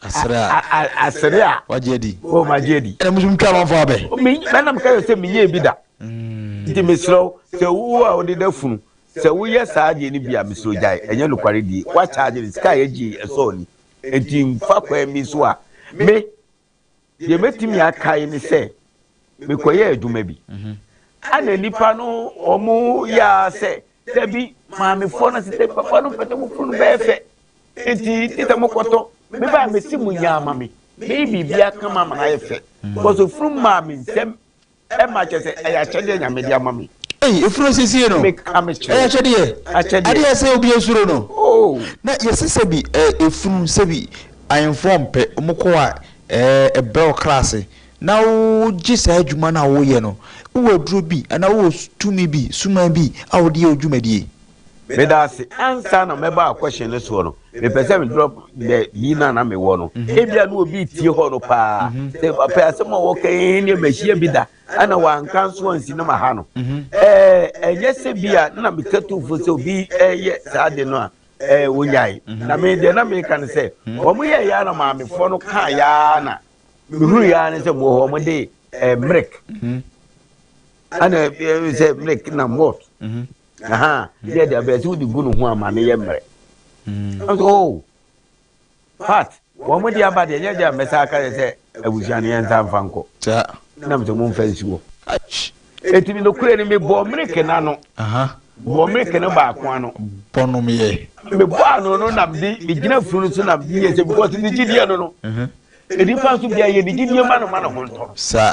asere a asere a wagye adi o magye adi ɛna musu ntwa amanfo abɛ me mɛnam ka yɛ sɛ menyɛ bi da mm. nti mesrɛ wo sɛ wo a wode da funu sɛ woyɛ saa adeɛ no bi a mesrɛ gyae ɛnyɛ nokware die woakyagye no sika a yɛgye ɛsɔɔ ni nti mfa kwan bi so a me Deɛ mɛtumi akae ne sɛ mekɔyɛɛ adwuma bi ana nnipa no wɔn yɛ ara sɛ dabi maamefoɔ no sɛ dabi papa no mpɛ sɛ mo funu no bɛyɛ fɛ nti te sɛ mokɔtɔ mebaa mesi mo nyaa ma me meyɛ biribi aka ma ama no ayɛ fɛ kɔsɔ funu maa me nsɛm Ɛma kyerɛ sɛ ɛyɛ akyɛdeɛ Nyame de ama me. Ei, efunu asiesie no. Meka me kyerɛ. Ɛyɛ akyɛdeɛ. Akyɛdeɛ. Adeɛ sɛ obi asuro no. Oh. Na yɛsi sɛbi ɛ efunu sɛbi ahemfoɔ mpɛ wɔn kɔ a ɛɛ ɛbrɛ ɔkra ase na wogye saa adwuma no a woyɛ no wowɔ aduro bi anaa wowɔ tumi bi suman bi a wode yɛ wo dwumadie. Meda ase. Ansa na mɛba question no soɔ no, mepɛ sɛ me drop the yi no a na mewɔ no. Mhm. Ebia na obi tie hɔ no paa. Mhm. Sɛ papa asɛm a wɔka yi ne mahyia bi da, ɛna wanka nso ansi no ma ha no. Mhm. Ɛɛ ɛnyɛ sɛ bi a na meka tumfo sɛ obi ɛyɛ saa de no a ɛɛ wonyae. Na me deɛ na meka no sɛ wɔn yɛ ya na maamefoɔ no kaa ya na mehuru ya ne sɛ mo hɔ wɔn de ɛɛ mmerek. Ɛna sɛ mmerek na malt. Ahaa, deɛ deɛ bɛyɛ sɛ wode gu ne ho ama no yɛ mmerɛ. Nso oh, part, wɔn de aba deɛ nyɛ deɛ mɛsa aka yɛ sɛ abusua no yɛn nsa nfa nkɔ. Nam sɛ mo nfa nsi hɔ. Eti mi nokorɛ ni mi bɔ mmereke n'ano. Bɔ mmereke no baako ano. Bɔnom yɛ. Mi bɔ ano no nam de mi gyina funu no so nam de yɛ sɛ because ne gyidie no no. Nipa nso bia yɛ ne gyidie ma no ma ne ho ntɔ. Sa.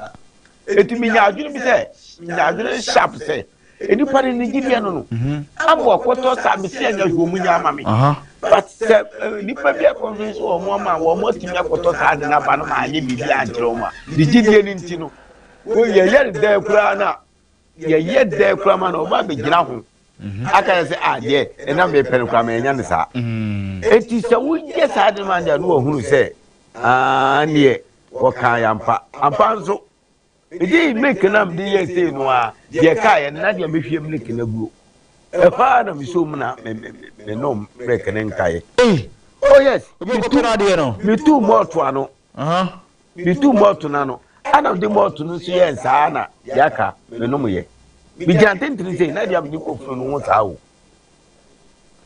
Eti mi nya adwene bi sɛ, nya adwene sharp sɛ. Nipa no ne gyidie no no mhm. ama ɔkɔtɔ saa mesi anya hwɛ ɔmu nya ama me but sɛ eh, nipa bi akɔnfɛn so wɔn ama wɔn atumi akɔtɔ saa de n'aba no ma anyɛ biribi ankyerɛ wɔn a ne gyidie no nti no yɛyɛ no dɛn koraa na yɛyɛ dɛn koraa ma na ɔba abɛgyina ho mhm. aka yɛ sɛ adeɛ ah, ɛna mepɛ no koraa ma ɛnya no saa mhm. eti sɛ woyɛ saa de ma deɛ no wɔhunu sɛ aa neɛ wɔkaa yɛ ampa ampa nso Megyee milk no a mede yɛɛ sei no ara, deɛ ɛkaeɛ no, na deɛ mehwie milk no aguo. Ɛhɔ ara na mesoo mu na menom milk no nkaeɛ. Ei! Oh yes! Obi kɔtɔ no adeɛ no. Metuu malt ano. Metuu malt no ano. Ɛna mede malt no nso yɛɛ saa na deɛ aka menomyɛ. Megyina ntentene sei na deɛ mede kɔ funu no ho saa o.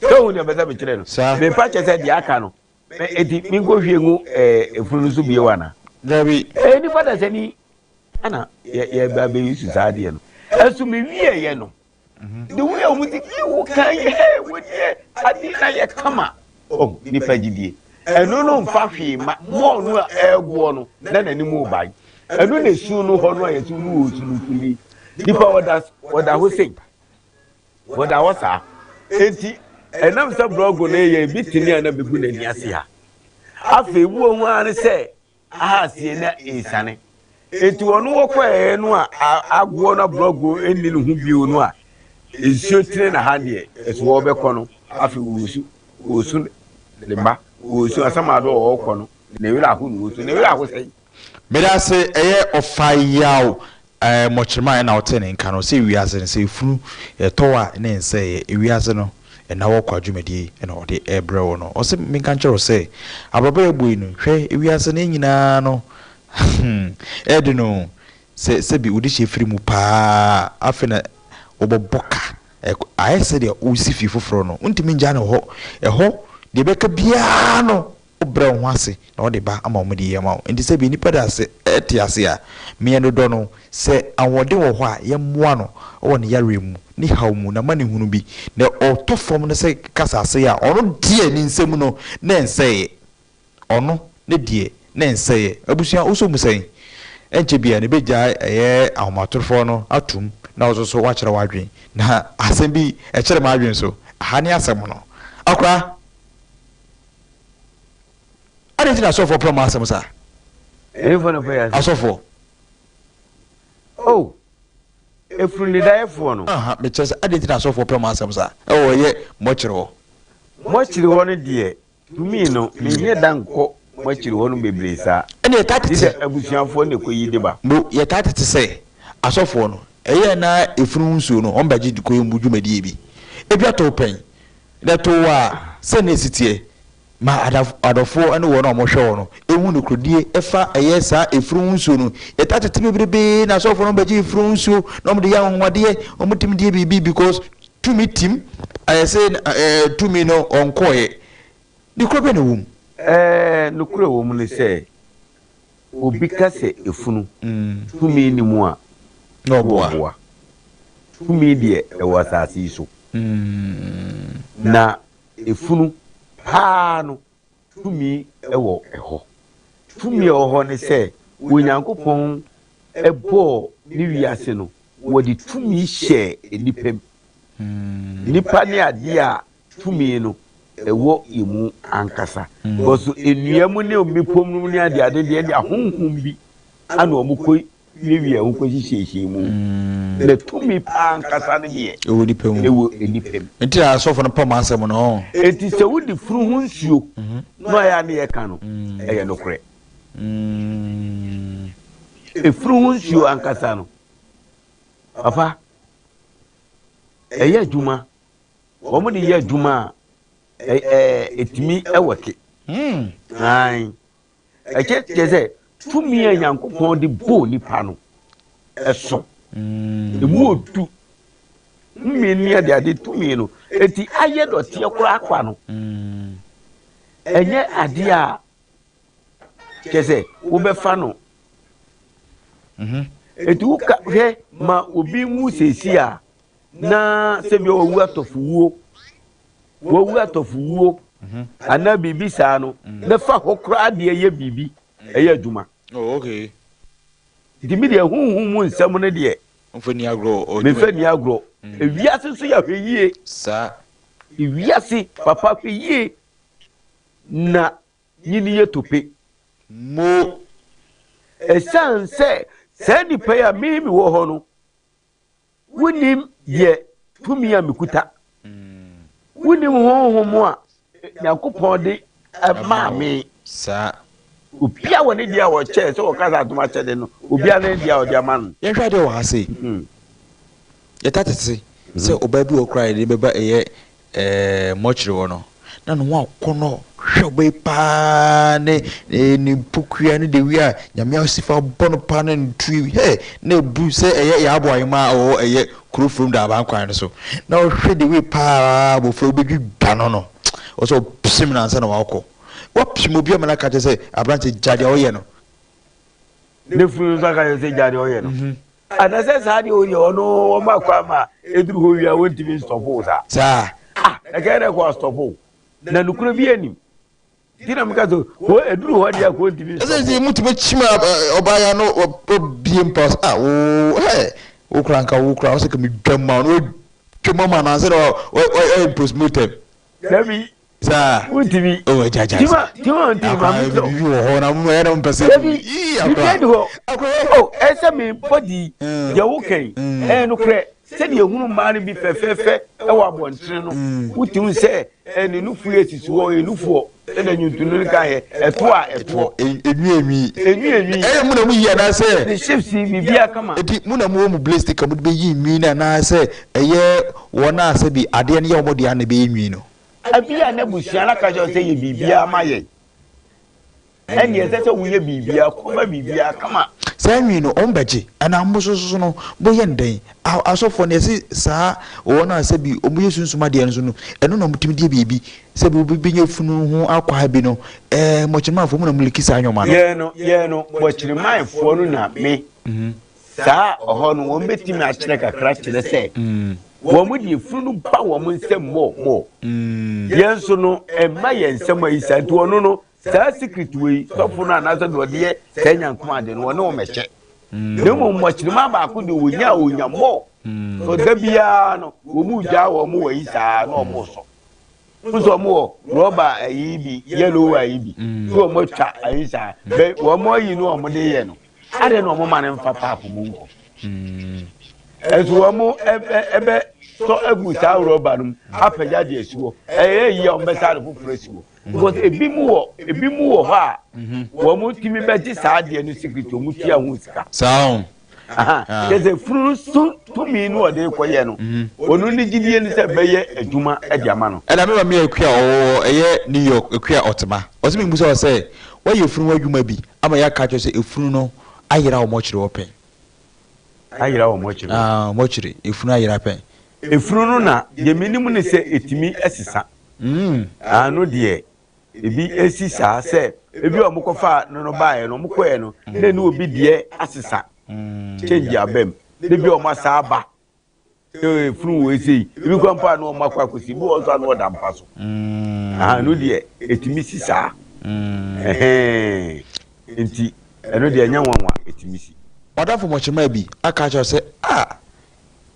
Sɛ wohu deɛ mepɛ sɛ mekyerɛ no? Mepa kyɛ sɛ deɛ aka no, Eti menkɔhwie ngu efunu no so bio ana? Dabi. Ɛyɛ nipa dasani ɛna yɛba abɛyi su saa adeɛ no. Ɛso mewieɛ no, mhm. the way a wɔn ti yi wo kan yɛ hɛ wo deɛ adeɛ na yɛ kama. Oh, nipa gyidie. Ɛno no nfa hwee ma mɔɔ no a ɛɛgoɔ no na n'anim rebae. Ɛno na esu no hɔ no a yɛsi no wɔ osu no so ni. Nipa wɔda wɔda hɔ sei. Wɔda hɔ saa. Enti, ɛnam sɛ borɔgo no reyɛ ebi tene a na begu n'ani ase ha. Afei, wuo ho ara ne sɛ ahasie na ɛresiane. Enti wɔn wɔkɔɛɛ no a agoɔ na borɔgo nni ne ho bio no a nsuo tene na ha deɛ ɛso wɔbɛkɔ no afei wɔresu wɔresu ne mma wɔresu asɛm a wɔrekɔ no ne werɛ aho na wɔresu ne werɛ aho sɛn. Meda ase ɛyɛ ɔfa yaw ɛɛ mɔkyerema ɛna ɔte ne nka no sɛ wiase no sɛ efunu ɛtɔ a ne nsɛeɛ ewiase no ɛna wɔ kwa dwumadie ɛna ɔde ɛbrɛ wo no ɔse menka nkyerɛ wo sɛ abrabɔ yɛ bɔ yi no hwɛ ewiase no nyinaa no hmm ɛde no sɛ sɛbi wode hyɛ firi mu paa afei na wɔbɛbɔ ka ayɛ sɛ deɛ wosi fie foforɔ no wontumi ngya no hɔ ɛhɔ deɛ ɛbɛka biara no Wobrɛ wo ho ase na wode ba ama wɔde yi ama wo. Enti sɛ bi nnipa da ase te ase a, me yɛn dodɔ no. Sɛ ahoɔden wɔ hɔ a, yɛmmoa no wɔ ne yareɛ mu, ne haw mu, n'amanehunu bi. Na ɔtɔ fam no sɛ kasa ase a, ɔno deɛ ne nsam no, na ɛnsɛeɛ. Ɔno ne deɛ, na ɛnsɛeɛ. Abusua, wosɔ mu sɛn? Ɛnkyɛ biara no, yɛbɛgyae ɛyɛ ahomatorofoɔ no atom na wo nso so woakyerɛ w'adwene. Na asɛm bi ɛkyere m'adwene so. Aha ne asɛm no. Akora! Adɛn nti na asɔfoɔ pɛ mo asɛm saa? Ɛhefoɔ na pɛ yɛ asɛm? Asɔfoɔ. Oh, efunu dedaeɛfoɔ no. Aha, mekyerɛ sɛ adɛn nti na asɔfoɔ pɛ mo asɛm saa? Ɛwɔ yɛ mɔkyere hɔ. Mɔkyere hɔ no deɛ, tumi no, menyɛ da nkɔ mɔkyere hɔ no bebree saa. Ɛne yɛtaa tete. Gye sɛ abusuafoɔ na ɛkɔyi de ba. Mo, yɛtaa tete sɛ asɔfoɔ no, ɛyɛ na efunu ho nsuo no, wɔn bɛgye de kɔyɛ mu dwumadie bi. Ebi atɔ wo pɛn, Na ɛto wo a, sɛnea esi teɛ, ma adɔfoɔ ne wɔn a wɔhwɛ wɔn no hu nokorɛdie ɛfa ɛyɛ saa efunu ho nsuo no. Yɛtaa tete bebrebe na asɔfoɔ no bɛgye efunu ho nsuo na wɔde yɛ anwanwadeɛ, wɔtumi de yɛ biribi because tumi tim, ayɛ sɛ ɛɛ tumi no ɔnkɔɔeɛ. Nokorɛ bɛn na ɛwɔ mu? Ɛɛ, nokorɛ ɛwɔ mu ne sɛ, obi ka sɛ efunu tumi nni mu a, na ɔboa. Tumi deɛ ɛwɔ asase yi so. Na efunu paa no, tumi wɔ hɔ. Tumi a ɛwɔ hɔ ne sɛ, Onyankopɔn bɔɔ ne wiase no, wɔde tumi hyɛɛ nnipa mu. Nnipa ne adeɛ a tumi no ɛwɔ yɛn mu ankasa. Because nnua mu ne mmepɔ mu ne adeade deɛ, ɛde ahonhom bi ana wɔn kɔ. wiawia ho kɔhyehyɛhyɛ mu. Na tumi paa ankasa no deɛ, ɛwɔ nipa mu. Ɛwɔ nipa mu. Nti na asɔfo no pam asɛm no. Enti sɛ wode funu ho nsuo na ɔyɛ a ne yɛka no, ɛyɛ nokorɛ. Efunu ho nsuo ankasa no, papa, ɛyɛ adwuma. Wɔn de yɛ adwuma a, ɛtumi ɛwɔke. Ae. Ɛkyɛ kyerɛ sɛ tumi a Nyankopɔn de bɔɔ nipa no ɛso. Emu odu. Mmiri ne ade ade tumi no. Eti ayɛ dɔteɛ koraa kwa no. Ɛnyɛ adeɛ a kyerɛ sɛ wobɛfa no. Eti woka hwɛ ma obi nwu seesie a na sɛbi ɔwu atɔfo wuo. Wawu atɔfo wuo anaa biribi saa no, na fa hɔ koraa deɛ yɛ biribi, ɛyɛ adwuma. Oh, okay. Nti mi deɛ huhu mu nsɛm no deɛ, Mfa ni agorɔ. Mefa ni agorɔ. Ewiase nso yɛ ahwɛ yie. Saa. Ewiase papa hwɛ yie na nyini yɛ tope. Mo. Ɛsiane sɛ saa nipa yi a me mi wɔ hɔ no, Wonnim deɛ tumi a mekuta. Wonnim honhom a Nyankopɔn de maa me. Saa. Obia wɔ ne deɛ a ɔkyɛɛ sɛ wɔka sɛ adom akyɛde no, obia ne deɛ a ɔde ama no. Yɛnhwɛ adeɛ wɔ ha sei. Yɛtaa tete sɛ ɔbaa bi wɔ hɔ koraa a yɛde no bɛba ɛyɛ Ɛɛ mortuary hɔ no, na ne ho akɔnnɔ hwɛ ɔbaa yi paa ne ne mpokua ne the way a Nyame asifa bɔ no paa ne ne tiri hey na ebu sɛ ɛyɛ Yaa Aboayemaa a ɔwɔ ɛyɛ kuro from Daaban kwan no so na ɔhwɛ the way paa abɔfra yi bɛdwidwa no no ɔsɛ ɔpem no ansa na wakɔ wapem obi ama no aka kyerɛ sɛ aberante gya deɛ ɔyɛ no. Ne funu nso aka kyerɛ sɛ gya deɛ ɔyɛ no. Anasɛ saa deɛ ɔyɛ ɔno ɔma kwan ma ɛduru hɔ wie a wɔntumi nstɔpo saa. Saa. Ah, ɛkɛyɛ dɛ kɔ astɔpo na nokorɛ bi anim nti na meka sɛ kɔ ɛduru hɔ deɛ kɔ ntumi nstɔpo. Ɛsɛ sɛ mutumi kyim ɔbaa ya no ɔbie mpa sɛ ah wo hɛ wo kora nka wo kora ɔsɛ ka medwa mu a ɔno wadwa mu ama no ansa na ɔyɛ postmortem. Dabi Saa. Wontumi. Oh, agya agya. Tima tima ntumi ma mi sɔ. Bibi wɔ hɔ na mo yɛ na mo pɛ sɛ. Dabi bibi ɛdi hɔ. Oh, ɛsɛ mi bɔdi deɛ wo kɛn. Ɛyɛ nokorɛ sɛdeɛ ehunu mmaa no bi fɛfɛɛfɛ ɛwɔ abɔntene no. Wotumi sɛ ɛne nufu yɛ sisi hɔ ɛyɛ nufuɔ ɛna nwuntunu no ka yɛ ɛto a ɛtoɔ. Enwi enwi. Enwi enwi. Ɛyɛ mo na mo yi anaasɛ. Ne shapes biribi akama. Eti mo na mo wɔ mo blaze stick a mo de bɛ yi nwi no anaasɛ ɛyɛ wɔn a sɛbi adeɛ no yɛ wɔn deɛ na ɛbɛyɛ nwi no. Ebia n'abusua no aka kyerɛ sɛ yɛ biribiara ma yɛn. Ɛnneɛ ɛsɛ sɛ woyɛ biribiara, kɔma biribiara kama. Saa nwi no, wɔn bɛgye, ɛna mo nso so no, moyɛ no dɛn? Asɔfoɔ no, yɛse saa wɔn a sɛbi wɔn yɛ sunsum adeɛ no so no, ɛno na wɔtumi de yɛ biribi. Sɛbi obi bɛnya funu ho akwaa bi no, ɛɛ mɔkyerɛmanfoɔ mo na mo liki saa nneɛma no. Yɛn no, yɛn no, mɔkyerɛmanfoɔ no na me. Saa ɔhɔ no wɔn bɛtumi akyerɛ kakra kyerɛ sɛ wɔn deɛ funu no ba wɔn nsam mɔ mɔ. Yɛn nso no ɛmma yɛn nsam ayi saa nti ɔno no saa secret wei sɔfo no anaasɛ deɛ ɔde yɛ saa nyankoma ade no ɔne wɔn ɛkyɛ. Na mmom mmɔkyerema baako deɛ wɔnya a wɔnya mɔ. So da biara no wɔn mu gyaa wɔn wɔ yi saa na wɔn sɔ. Nso wɔn wɔ rɔba ayi bi yellow ayi bi so wɔn atwa ayi saa bɛ wɔn ayi no wɔn de yɛ no. Adɛn na wɔn ma no mfa paap mu nkɔ? Ɛnso wɔn ɛbɛ sɔ agu saa rɔba no mu apagya de asi hɔ. Ɛyɛ yie a wɔn bɛsa de foforɔ asi hɔ. Because ebi mu wɔ ebi mu wɔ hɔ a wɔn tumi bɛgye saa adeɛ no secret wɔn tua ho sika. Saa o. Kyerɛ sɛ funu no so tumi no ɔde kɔyɛ no ɔno ne gyidie no sɛ bɛyɛ adwuma de ama no. Ɛna me maame Akua ɔwɔ ɛyɛ New York Akua Ɔtema ɔse me mmusa wo sɛ woayɛ funu ho adwuma bi ama yɛaka akyerɛ wo sɛ efunu no ayera wɔ mɔkyere hɔ pɛn? Ayera wɔ mɔkyere hɔ? Ah, mɔkyere, efunu ayera pɛn. Efunu no na deɛ menim ne sɛ ɛtumi sesa. Ano deɛ ebi esi saa sɛ ebi a wɔkɔfaa no no baeɛ no wɔkɔɛ no na ɛne obi deɛ asesa change aba mu na ebi a wɔn asa aba sɛ efunu wɔ ese yi ebi kɔ mpo a na wɔn akɔ akɔsi ebi wɔ nso a na wɔda mpa so ɛno deɛ etumi si saa ɛhɛn nti ɛno deɛ ɛnyɛ nwanwa etumi si. Ɔdafo mɔkyema bi aka akyerɛ sɛ ah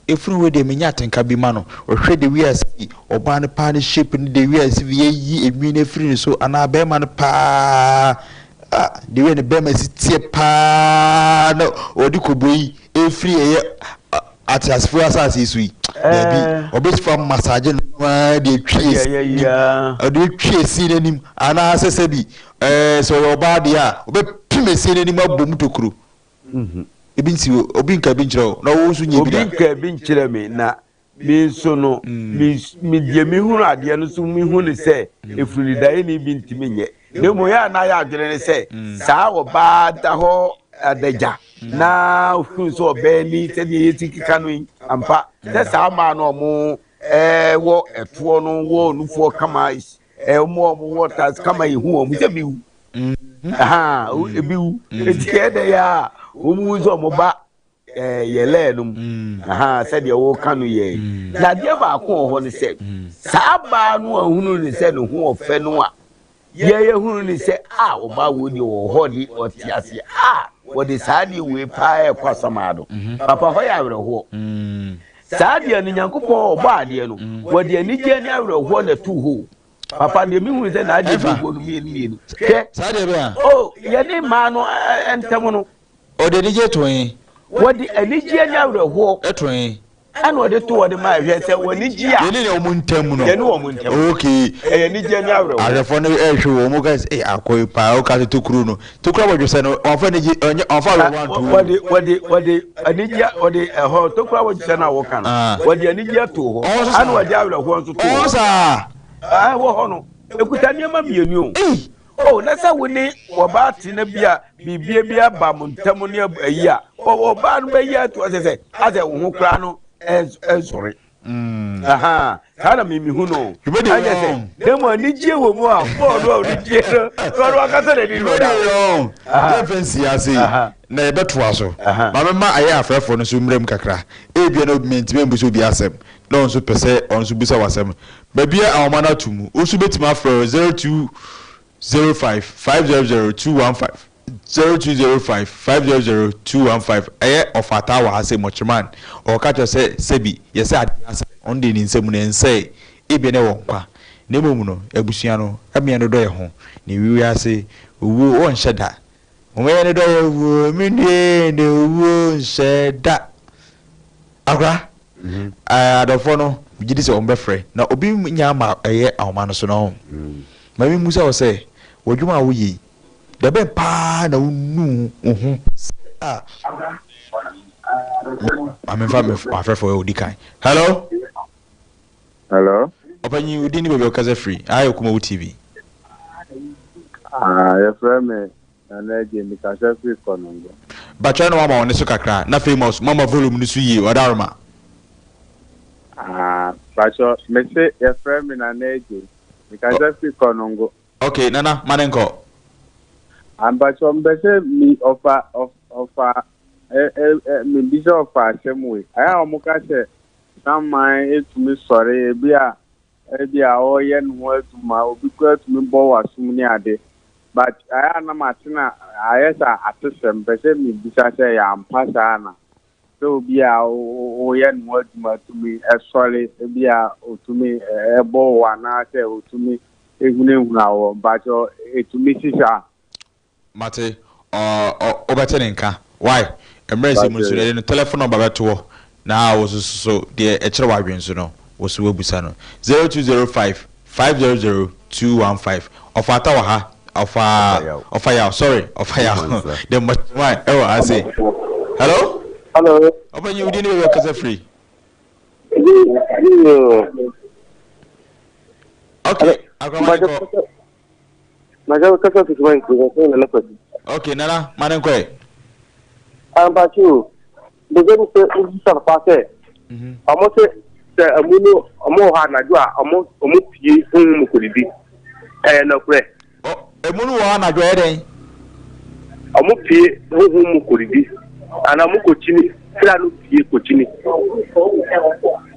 Efunu wei deɛ menya atenka bi ma no. Ɔhwɛ the way a sɛbi ɔbaa no paa ne shape ne the way a sɛbi yɛyi enwi no afiri ne so anaa bɛɛma no paa. Ah, the way ne bɛrima si teɛ paa na ɔde kɔbɔ yi efiri ɛyɛ ateasefoɔ asase yi so yi. Daabi, ɔbɛsi fa massage no ara de atwi esi n'anim, ɔde atwi esi n'anim anaasɛ sɛbi ɛɛ sɛ ɔyɛ ɔbaa deɛ a ɔbɛpem esi n'anim abɔ mu tokuro. Ebi nsi obi nka bi nkyerɛ wo na wo nso nyɛ bi da. Obi nka bi nkyerɛ me na Me nso no, me, me deɛ mehunu adeɛ no so mehu ne sɛ efunu-daeɛni bi ntumi nyɛ. Na mmom yɛ a na ayɛ adwene ne sɛ saa ɔbaa da hɔ adagya na ohunu sɛ ɔbaa ni sɛdeɛ yɛsi keka no yi ampa sɛ saa mmaa no ɔmo ɛwɔ ɛtoɔ no wɔ nufoɔ kama ɛɛ ɔmo a ɔmo wɔ tas kama ehu ɔmo sɛ bi wu ebi wu eti ɛdɛ yɛ a wɔn wu sɛ ɔmo ba. ɛɛ yɛ lɛɛ no mu mm. aha sɛdeɛ wɔka no yɛ mm. na adeɛ baako wɔ hɔ no sɛ mm. saa baa no a hunu ne sɛ ne ho ɔfɛ no a yɛyɛ hunu ne sɛ a ɔbaa wɔ deɛ wɔ hɔ de ɔte aseɛ a wɔde saa deɛ wei paa ɛkɔ asamaa do mhm. papa hɔ yɛ awerɛhoɔ saa deɛ no nyankopɔn ɔbɔ adeɛ no wɔde anigyeɛ ne awerɛhoɔ na ɛto hɔ papa deɛ mehu sɛ n'adeɛ bi wɔ no mmienu mmienu hwɛ saa deɛ bɛn a o yɛne mmaa no ntɛm no Ɔde anigyeɛ to he? Wɔde anigyeɛ ne awerɛhoɔ. To he? Ɛna ɔde to wɔde ma ɛhwɛ sɛ wɔn ani gye a. Yɛne ne wɔn ntam no. Yɛne wɔn ntam. Okay. Ɛyɛ anigyeɛ ne awerɛhoɔ. Ahwɛfoɔ no ɛrehwɛ wɔn mu ka sɛ ee akɔ yi paa ɔka sɛ tokuro no tokuro abɔdwesɛ no wɔnfa anigye ɔnyɛ wɔnfa awerɛhoɔ anto mu. Wɔde wɔde wɔde anigyeɛ wɔde ɛhɔ tokuro abɔdwesɛ no a wɔka no wɔde anigyeɛ too hɔ ɛna wɔde awerɛhoɔ nso too hɔ. Ɔwɔ saa. Ɛwɔ hɔ no ekuta nneɛma mmienu o. Oh, na sɛ wo ne ɔbaa te na bi a biribia bi aba mo ntam ne ayi a, ɔbaa no bɛyi ato ɔsɛ sɛ asɛ wo ho koraa no ɛnsɔre. Mm. Aha, saa na mimi hu no. Ɛnyɛ sɛ, na mu anigye wɔ mu a, bɔɔl no a ɔde gye no, ɔno akasa n'ani no da. Yɛmfa nsi ase na yɛbɛtoa so. Ma mema ayɛ afrɛfoɔ no nso mmerɛ mu kakra. Ebia na obi mentumi ambusa obi asɛm na ɔno nso pɛ sɛ ɔno nso bisa w'asɛm. Baabi a ahoma no ato mu, wo nso bɛtumi afrɛ 0205 500 215, 0205 500 215. Ɛyɛ ɔfata wɔ ha sɛ Mɔkyeman. Ɔka kyerɛ sɛ sɛbi yɛsɛ adeɛ asɛ ɔno deɛ ne nsam no ɛnsɛe, ebia na ɛwɔ nkwa. Na mmom no, abusua no, ɛmea no dɔ yɛ ho. Na ewiase owuo wɔnhyɛ da. Momma yɛn dɔ yɛ wuo, me nue ne owuo nhyɛ da. Akora, ɛɛ adɔfoɔ no, megye di sɛ wɔn bɛfrɛ na obi nya ama ɛyɛ ahoma no so no. Ma me mmusa wo sɛ, w'adwuma a woyɛ yi, da bɛn paa na wonu wo ho sɛ a. Ma memfa m'afrɛfoɔ yɛ odi kan. Hello. Hello. Ɔpanyin, wo din ne baabi a wokasa firi? Aha yɛ Kumawu TV. Ah, yɛfrɛ me Nana Adjei, mekasa firi Kɔnongo. Batwɛ na wama wo ne so kakra na famous mama volume no so yie ɔdaroma. Ah, patwɔ, mese yɛfrɛ me Nana Adjei, mekasa firi Kɔnongo. Ok, Nana, ma ne nkɔ. Ah, mpatwɔ, mpɛ sɛ mi ɔfa ɔfa ɛ ɛ ɛ mebisa ɔfa asɛm wei. Ayɛ a wɔn ka sɛ Saman tumi sɔre, ebi a ebi a ɔreyɛ ne ho adwuma, obi koraa tumi bɔ w'asom ne ade. But ayɛ a na mate na ayɛ sɛ atesɛm, mpɛ sɛ mebisa sɛ ɛyɛ ampa saa ana? Sɛ obi a ɔreyɛ ne ho adwuma tumi sɔre, ebi a otumi bɔ wo anaasɛ otumi hunahuna wo, mpakyɛ etumi si saa? Mate, ɔ ɔ wobɛte ne nka. Wai? Mmerɛ sɛ mu nso no, yɛde ne telephone number bɛto hɔ na wo nso so deɛ ɛkyerɛ w'adwene so no, wo nso woabusa no. 0205 500 215. Ɔfa Ata wɔ ha, ɔfa ɔfa Yaw, sorry, ɔfa Yaw. The mastermind ɛwɔ ha sei. Hello? Hello. Ɔpanyin, wo din ne baabi a wokasa firi? Okay, akwamane kɔ. Maja kasa fi kuma nti sɛ nana kwasi. Okay nana ma ne nkɔɛ. Ampakye o, bɛsɛ mi sɛ wobisa papa sɛ ɔmo sɛ sɛ ɛmu no ɔmo wɔ hɔ anadwo a ɔmo ɔmo pie honhom mu kɔdidi. Ɛyɛ nɔkorɛ? Ɔ ɛmu no wɔ hɔ anadwo ɛyɛ dɛn? Ɔmo pie honhom mu kɔdidi anaa ɔmo kɔkyini kra no pie kɔkyini.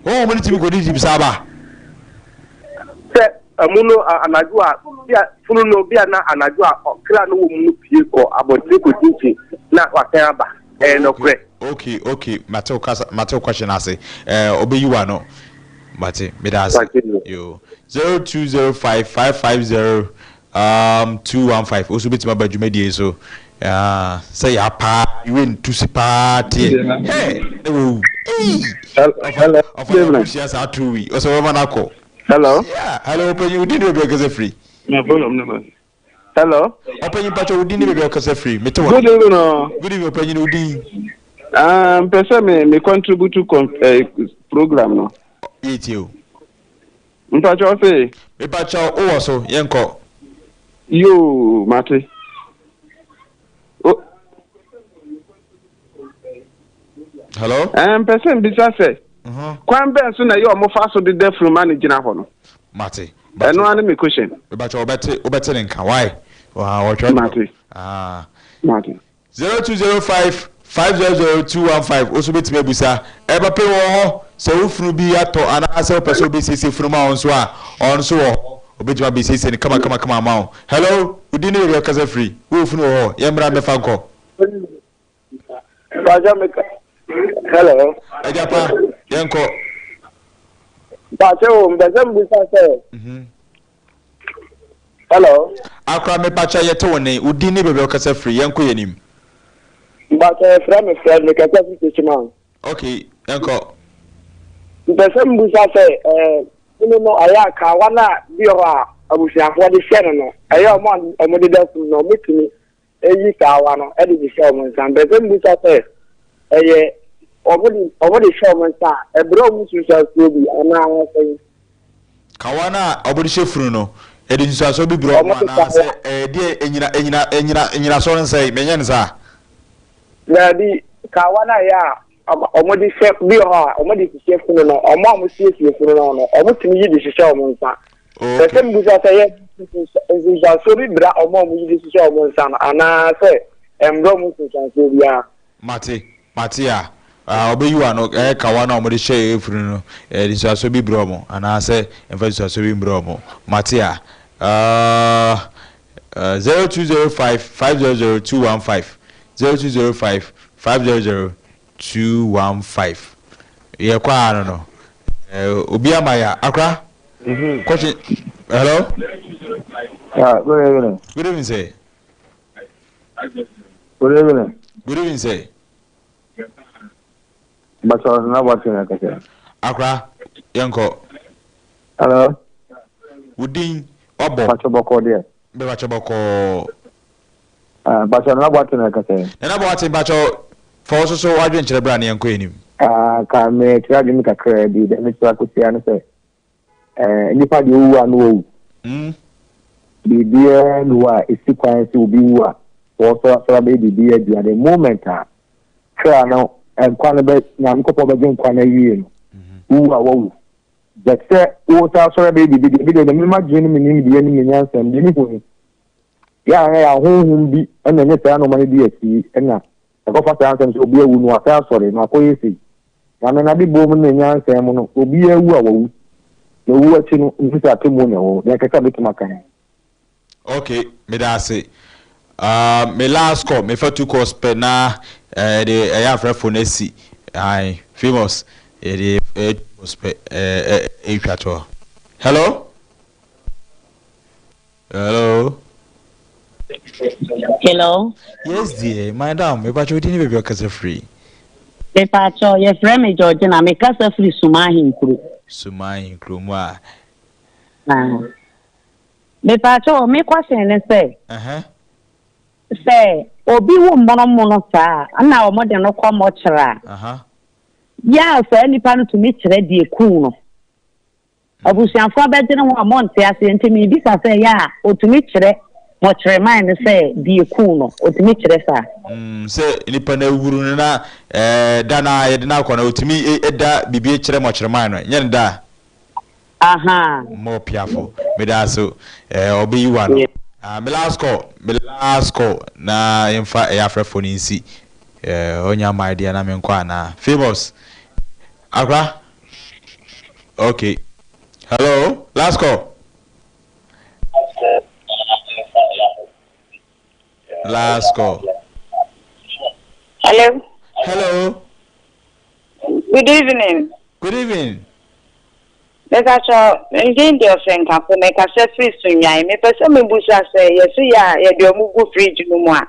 Honhom no tumi kɔdidi saa ba? Sɛ Amu no, anadwo a, bia, funu no, bia na anadwo a ɔkra no wɔ mu no pue kɔ abɔntene kɔkyinkyin na wasan aba. Ɛyɛ nɔkorɛ. Okay, okay, mate wo kasa, mate wo question ase. Eh, ɔbɛyi w'ano. Mate, meda ase. Yo. 0205 550 um, 215. Wo nso wobɛtumi aba dwumadie yi so. Ah, sɛ yɛ paa, iwe ntusi paa teɛ. Hey, na wɔwu. Hey! Hello. Ɔfa yɛ kɔhyia saa turu wi. Ɔsɛ wɔma no akɔ. Hello. Yeah, hello, ɔpanyin, wo din ne baabi a ɔkasa firi. Hello. Ɔpanyin mpakyɛ wo din ne baabi a ɔkasa firi. Mete wɔ. Good evening. Oh. Good evening ɔpanyin wo din. Ah, mpɛ sɛ me me contribute to con eh, program no. Yɛ tie o. Mpakyɛ ɔse. Mepakyɛ wo wɔ so yɛnkɔ. Yoo, mate. O. Hello. Eh, mpɛ sɛ mbisa sɛ. Mhm. Kwan bɛn so na ɛyɛ ɔmo fa so de da funuma no gyina hɔ no? Mate. Ɛno ara ne me question. Mepakyɛ wobɛte wobɛte ne nka why? Wɔtwerɛ. Mate. Ah. Mate. 0205 500 215 Wo nso wobɛtumi abusa. Ɛba pɛ wɔ hɔ sɛ wo funu bi atɔ anaasɛ wopɛ sɛ wobɛsiesie funu ma wo nso a, ɔno nso wɔ hɔ. Ɔbɛtumi abɛsiesie no kama kama kama ama wo. Hello, wo din ne baabi a wokasa firi? Wowɔ funu wɔ hɔ? Yɛmmra mmɛfa nkɔ. Mpakyɛ me ka. Hello. Agya pa, yɛnkɔ. Mpakyɛ o, mpɛ sɛ mbisa sɛ. Mhm. Hello. Akora mepakyɛ yɛte wo nne, wo din ne baabi a wokasa firi, yɛnkɔ yɛn anim. Mpakyɛ yɛfrɛ me Fred, mekasa firi Techiman. Ok, yɛnkɔ. Mpɛ sɛ mbusa sɛ ɛɛ funu no ɛyɛ a kawa no a bi wɔ hɔ a abusuafoɔ de hyɛ no no ɛyɛ ɔmo a ɔmo deda funu no ɔmo tumi eyi kawa no de hyehyɛ wɔn nsa. Mpɛ sɛ mbusa sɛ ɛyɛ wɔn de wɔn de hyɛ wɔn nsa a ɛbrɛ wɔn nsunsuansoɔ bi anaa sɛn? Kawa no a wɔde hyɛ funu no, ɛde nsunsuansoɔ bi brɛ wɔn anaa sɛ ɛyɛ deɛ ɛnyina ɛnyina ɛnyina ɛnyinasoɔ no nsɛe? Menyɛ no saa. Daabi, kawa no a ɛyɛ a wɔde hyɛ bi wɔ hɔ a wɔde hyehyɛ funu no, wɔn a wɔsiesie funu no no, wɔtumi yi de hyehyɛ wɔn nsa. Pɛ sɛ mbusa sɛ yɛ nsunsuansoɔ bi bra wɔn a wɔyi de hyehyɛ wɔn nsa no anaa sɛ ɛmbrɛ wɔn nsunsuansoɔ biara. Mate, mate a, ah, ɔbɛyi wɔn ano, ɛyɛ kawa no a wɔde hyɛ efunu no, ɛde nsunsuansoɔ bi brɛ wɔn anaa sɛ ɛmfa nsunsuansoɔ bi mbrɛ wɔn. Mate a, ah, 0205 500 215, 0205 500 215. Yɛkɔ ara no no, eh, obi ama yɛ akora. Question. Hello. Yeah, good evening. Good evening, sir. Good evening. Good evening, sir. Bàtà na bàtà na kẹsẹ. Akora, yẹn kọ. Hello. Wudin wabɔ. Bàtà bɔkɔ deɛ. Bɛ bàtà bɔkɔ. Bàtà na bàtà na kẹsẹ. Nana Boateng bàtà fọwọ́ soso wadwe nkyerɛ bra ne yɛn kɔ anim. Ka mi kyerɛ adwene kakra bi dɛ mi kyerɛ akosia no sɛ nnipa deɛ owu a na wawu. Biribiara nni hɔ a ɛsi kwan sɛ obi wu a wɔsɔre asɔre abɛyɛ biribi adi. At the moment a kra no nkwa no bɛ Nyankopɔn bɛgye nkwa no awie no, wowu a wawu. But sɛ wosan asɔre abɛyɛ biribi deɛ, ebi deɛ deɛ mema dwene ne me nimdeɛ ne me nyansa mu deɛ mehu ni. Yɛ a na yɛ ahonhom bi na ɛne saa nneɛma no di akyi na ɛkɔfa saa nsɛm sɛ obi awu no wasan asɔre na wakɔyɛ sei. Nyame n'adebɔ mu ne ne nyansa mu no, obiara wu a wawu. Na owu akyi no, nhu sɛ atemmuo na ɛwɔ hɔ. Deɛ ɛkɛkɛ a mɛtumi aka no. Ok, meda ase. Uh, me last call, mefa two calls pɛ na eh, de ɛyɛ afrɛfo no asi. Aye, famous. Yɛde eh, two calls pɛ eh, eh, ɛtwa toɔ. Hello? Hello. Hello. Yes dear, madam, me pacho di ni baby okasa free. Me pacho, ye frɛ me Georgina, me kasa firi Suma Ahenkuro. Suma Ahenkuro mu a. Ah. Me pacho, me question ne sɛ. Uh -huh. Sɛ obi wo mmonomono saa, na wɔn de no kɔ mɔkyerɛ a. Uh -huh. Yɛ a saa nipa no tumi kyerɛ deɛ kun no. Abusuafoɔ bɛdwene ho a wɔnte aseɛ nti mebisa sɛ ɛyɛ a ɔtumi kyerɛ mɔkyerɛman no sɛ deɛ ɛkuu no ɔtumi kyerɛ saa? Mm, sɛ nipa no awuru no na eh, da no a yɛde no akɔ no ɔtumi da biribi kyerɛ mɔkyerɛman no nyɛ no da? Aha. Mo piafo, meda so eh, ɔbɛyi wa no. Ah, me last call, me last call na yɛmfa ɛyɛ afrɛfoɔ no nsi. Eh, ɔnya mmae deɛ na menkɔ anaa. Famous, akora. Okay. Hello. Last call. Last call. Hello. Hello. Good evening. Good evening. Mepakyɛw, me din de Ɔsɛnkafo, mekasa firi Sunyani. Mepɛ sɛ mebusa sɛ, yɛse yɛ a yɛde ɔmo gu fridge no mu a,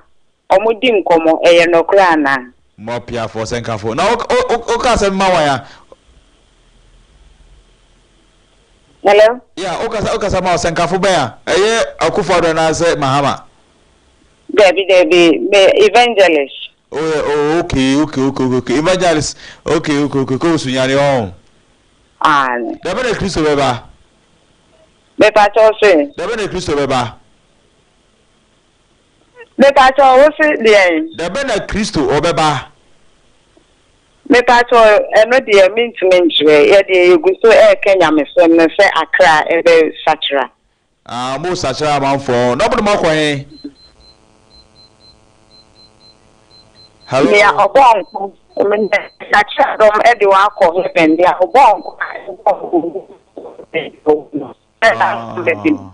ɔmo di nkɔmmɔ, ɛyɛ nɔkorɛ anaa? Mo apiafo, Ɔsɛnkafo. Na wo, wo, wo kaa sɛ mma wan a? Hello? Yeah, wo kasa, wo kasa ma Ɔsɛnkafo bɛn a? Ɛyɛ Akufo-Addo anaasɛ Mahama? Dabi, dabi, me evangelist. Oh, yeah, oh, okay, okay, okay, okay, okay. Evangelist, okay, okay, okay, kɔ Sunyani ɔn. Aane. Da bɛn na Kristo bɛba? Mepakyɛw se. Da bɛn na Kristo bɛba? Mepakyɛw wo se deɛn? Da bɛn na Kristo ɔbɛba? Mepakyɛw ɛno deɛ mentumi nkyerɛ, yɛdeɛ yɛgu so ɛreka nyamesɛm no sɛ akra ɛbɛsakyera. Ah mo sakyera amanfoɔ na ɔmo de mo akɔ he? Hello. Nea ɔbɔ nko sakyera dɔm de wɔn akɔ heaven nea ɔbɔ nko a ɛbɔ nko no ɛna bɛbi.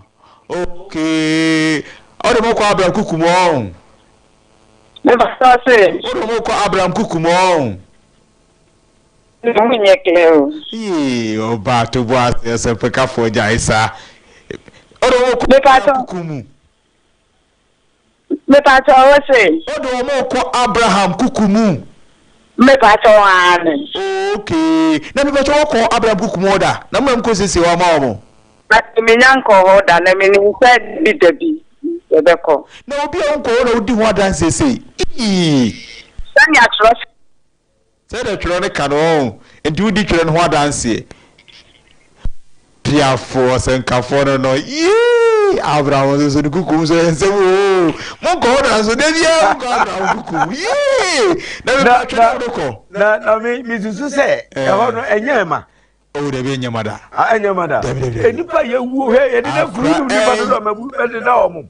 Okay ɔde mo kɔ Abraham kuku mu ɔn. Mebasa se. Ɔde mo kɔ Abraham kuku mu ɔn. Ne ho nyɛ clear o. Yee ɔbaa to bo ase ɔsɛmpɛkafoɔ gyae saa. Ɔde wɔn kɔ Abraham kuku mu. Mepakyɛ wo se. Ɔde wɔn kɔ Abraham kuku mu. Mepakyɛ wo aane. Okay na mepakyɛ wɔkɔ Abraham kuku mu hɔ da na mo na mo kɔ siesie hɔ ama wɔn. Mepakyɛ menya nkɔ hɔ da na menim sɛ bi da bi yɛbɛkɔ. Na obi a wonkɔ hɔ na wodi ho adanseɛ sei ii. Sɛnea twerɛ Sɛdeɛ twerɛ no ka no, ɔho, nti wodi twerɛ no ho adanseɛ. Piafoɔ, ɔsɛnkafoɔ no no, yee! Abraham nso so ne kuku mu nso yɛ nsɛm oo. Monkɔ hɔ nanso da biara monkɔ Abraham kuku mu. Yee! Na mepa twerɛ no kɔ. Na na me mesusu sɛ ɛhɔ no ɛnyɛ ma. Oh, dabi ɛnyɛ ma da. Ah, ɛnyɛ ma da. Dabi dabi dabi. Nipa yɛ wuo hwɛ yɛde na kuru nim nipa dodo ama bu ɛde da wɔn.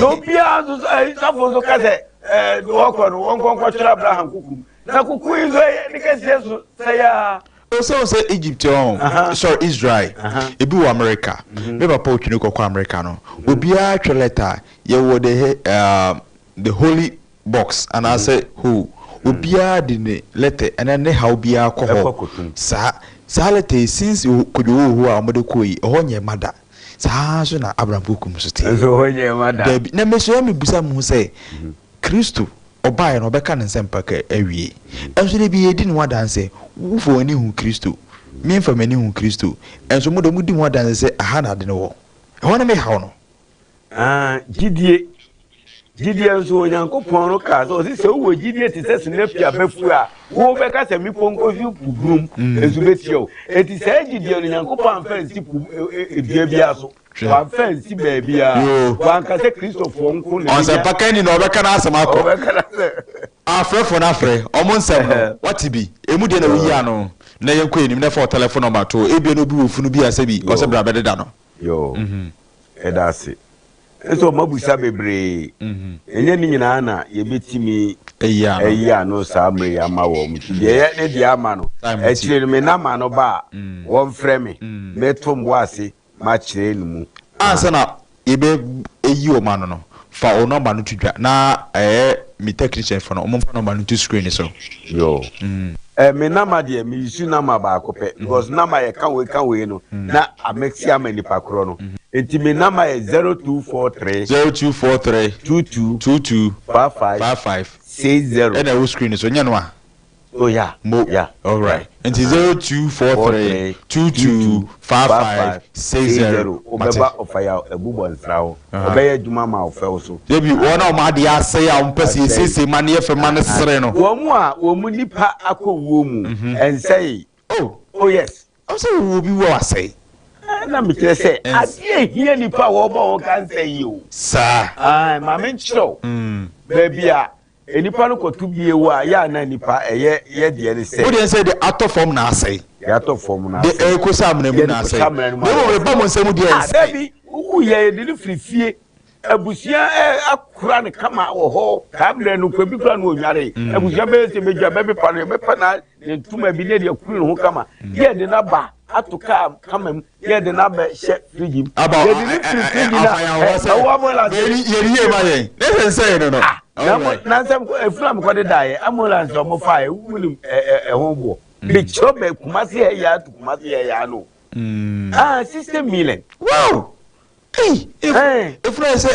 Na obiara nso ɛɛ safo nso ka sɛ ɛɛ wɔkɔ no wɔn nkɔnkɔ kyerɛ Abraham kuku na kuku yi nso ɛyɛ ne kɛseɛ so sɛ yaa. O sɛ o sɛ Egypt ɔn sorry Israel ebi wɔ America me papa otwi ne kɔkɔ America no obiara twɛ lɛta yɛ wɔ the uh, the holy box anaasɛ hole obiara de ne lɛtɛ anaa ne haw biara kɔ hɔ saa saa lɛtɛ yi since Kojo wɔ hɔ a wɔde kɔɔ yi ɛhɔ nyɛ ma da saa ara nso na Abraham Kokum nso teɛ Nso hɔ nyɛ ma da. Dabi na me nso yɛ mebisa me ho sɛ Kristo ɔbaeɛ no ɔbɛka ne nsɛmpa ka awie nso da bi yɛdi ne ho adanse wofa w'ani hu Kristo memfa m'ani hu Kristo nso mo deɛ modi ho adanse sɛ aha na ade no wɔ ɛhɔ ne me haw no. Ah, gyidie. Gyidie nso, Onyankopɔn no kaa sɛ, ɔse sɛ wowɔ gyidie te sɛ sinapi abɛfu a, wobɛka sɛ mmepɔ nkɔhwi po burom, mm. nso bɛtia wo. Enti saa gyidie no, Onyankopɔn amfa ansi po e, e, dua biara so. Wamfa ansi baabiara. Wanka sɛ Kristofoɔ nko na ɛbɛnya. Ɔnsɛmpa ni na ɔbɛka n'asɛm akɔ. Ɔbɛka n'asɛm. Afrɛfoɔ no afrɛ, ɔmo nsɛm no, wate bi, emu deɛ na woyi ano, na yɛnkɔ anim na fa wo telephone number to, ebia na obi wɔ funu bi a sɛ bi, ɔsɛ bra bɛdeda no. Yoo, yɛda ase. Nso moabusa bebree. Ɛnyɛ ne nyinaa na yɛbɛtumi ayi ano saa mmerɛ yi ama wɔn. Nti deɛ yɛ ne deɛ ama no, akyire no me nama no ba a, wɔmfrɛ me. Mɛto mbo ase makyerɛ no mu. Ansa na yɛbɛyi wɔn ano no, fa wo nɔmba no to dwa na ɛyɛ me technician fo no, wɔmfa nɔmba no nto screen no so. Yoo. Eh, me nama deɛ me use nama baako pɛ because nama yɛ ka wei ka wei no na amexi ama nipa korɔ no nti me nama yɛ 0243. 0243. 22. 22. 55. 55. 60. Ɛna ɛwɔ screen so nyɛ no a. Oh yeah. Mo. Yeah. Alright. Nti 0243 22 55 60. Wobɛba ɔfa ya abu bɔ nsra hɔ. Ɔbɛyɛ adwuma ma wo fɛw so. Dabi, wɔn a wɔn adeɛ asɛe a wɔpɛ sɛ yɛsiesie ma no yɛ fɛ ma no sere no. Wɔn a wɔn nipa akɔ wuo mu, ɛnsɛee. Oh. Oh yes. Ɔsɛ sɛ wɔwɔ obi wu a wasɛe. Na mekyerɛ sɛ adeɛ ehia nipa a wɔbɔ wɔn ka nsɛe yi o. Saa. Ae, ma menkyerɛ wo baabi a Nnipa no kɔto bie wɔ a, yɛ a na nnipa ɛyɛ yɛ deɛ ne sɛ. Wo deɛ sɛ deɛ atɔ fam na asɛe. Deɛ atɔ fam na asɛe. Deɛ ɛrekɔ sɛ amena mu na asɛe. Deɛ amena mu na mmom ɛba mo nsam deɛ ah, ɛnsɛe. Dabi, wowu yɛ yɛde no firi fie. Abusua ɛ akora no kama wɔ hɔ. Saa berɛ no kura bi kura no ɔnware. Mm. Abusua bɛyɛ sɛ bɛdwa bɛpepa no yɛbɛpa na ne ntoma bi ne deɛ kuru ne ho kama. Mm. Yɛde no aba ato kaa kama mu. Yɛde no abɛ hyɛ fridge mu. Aba yɛde no firi fridge na ɛwɔ ambulance. Yɛde yie ma yɛn. Ne sɛ nsɛn no no. Ah, na mo na nsɛm efunu a mekɔde da yɛ ambulance ɔmo fa yɛ wunim ɛho boɔ. Mekyerɛ bɛ Kumasi ha yɛ ato Kumasi ha yɛ ano. Ah, 60 million. Wow! Ei, efunu ayɛ sɛ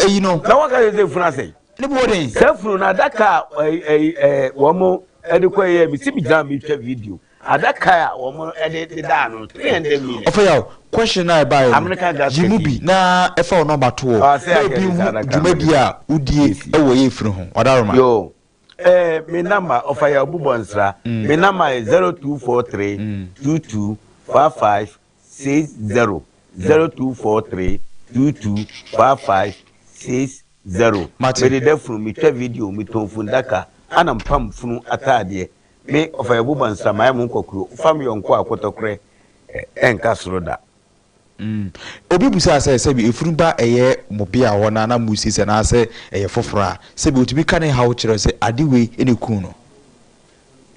ɛyi no. Na wɔka sɛ sɛ efunu asɛe. Ne bo den. Sɛ funu no adaka a wɔn de kɔ yɛ mi si mi gyina mi twa video adaka a wɔn de dedaa no 300 million. Ɔfɛ yaw question a ɛbaeɛ no yi mu bi na ɛfa wo nɔmba to hɔ na obi hu dwumadie a wodie wɔ yɛ efunu ho. Ɔdaroma. Yo, eh, me number ɔfa yaw bubɔ nsra. Me number yɛ 0243 22 55 60 0243 22 55 60. Mate. Mede da funu, metwa video, metɔn fundaka, ana mpam funu ataadeɛ. Me ɔfa yaw bubɔ nsra mayɛ mo nkɔkoro, wofa me yɔnko a kɔtɔkorɛ ɛnka soro da. Obi bisaa sɛ, sɛbi efunu ba ɛyɛ mo bea hɔ na na mosiesie anaasɛ ɛyɛ foforɔ a, sɛbi otumi ka ne haw kyerɛ sɛ ade wei na ekuu no?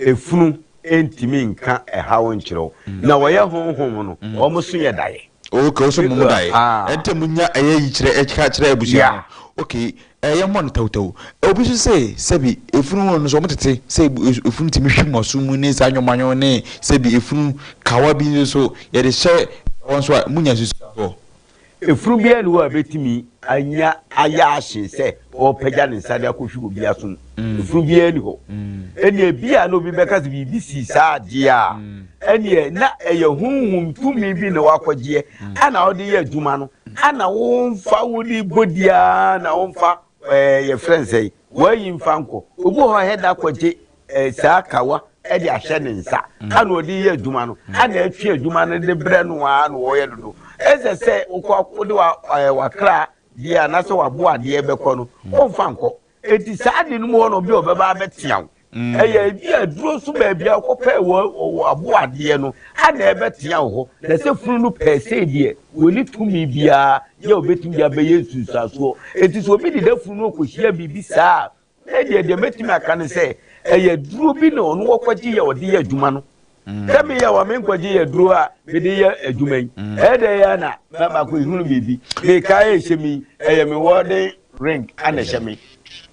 Efunu ntumi nka ɛhaw nkyerɛ wo. Na wɔyɛ honhom no, wɔn so yɛ daeɛ. Okay, wo so mo mo daeɛ. Ɛnti mo nya ɛyɛ yikyerɛ ɛka kyerɛ abusua no. Okay, Ɛyɛ mmɔ no tawtaw. Obi nso se sɛbi efunu no nso wɔtete sɛ efunu tumi hwim ɔso mu ne saa nnwomannwom ne sɛbi efunu kawa bi nso so yɛde hyɛ hɔ nso a munya nsusuansoɔ. Efunu biara nni hɔ a ebetumi anya ayɛ ahye sɛ ɔrepagya ne nsa de akɔhwim obi asom. Efunu biara nni hɔ. Ɛnneɛ ebia na obi bɛka sɛ biribi sii saa adeɛ a, ɛnneɛ na ɛyɛ honhom tumi bi na wakɔgyeɛ ana ɔde yɛ adwuma no. Ana womfa wo de bɔ di ara na womfa ɛɛ yɛfrɛ no sɛ wɔayi mfa nkɔ. Obi wɔ hɔ a ɛda kɔgye ɛɛ saa kawa ɛde ahyɛ ne nsa ana ɔde yɛ adwuma no ana ɛtwe adwuma no de brɛ no ara na ɔyɛ dodo. Ɛsɛ sɛ wokɔ wode wa ɛɛ wakra deɛ anaasɛ waboa adeɛ bɛkɔ no womfa nkɔ. Enti saa ade no mu hɔ na obi a ɔbɛba abɛtea wo. Ɛyɛ ebi a aduro so baabi a wokɔpɛɛ wɔ wɔ aboadeɛ no ana ɛbɛtea wo hɔ. Na sɛ funu no pɛɛ sei deɛ, wɔnni tumi biara yɛ a wɔbɛtumi de abɛyɛ nsunsuansoɔ. Enti sɛ obi deda funu no ɔkɔhyia biribi saa a, na deɛ deɛ mɛtumi aka ne sɛ, ɛyɛ aduro bi na ɔno wɔkɔgye yɛ ɔde yɛ adwuma no. Sɛ meyɛ wa menkɔgye yɛ aduro a mede yɛ adwuma yi. Ɛyɛ dɛ yɛ na makɔhunu biribi. Mekae ɛhyɛ me yi, ɛyɛ me wedding ring ana ɛhyɛ me.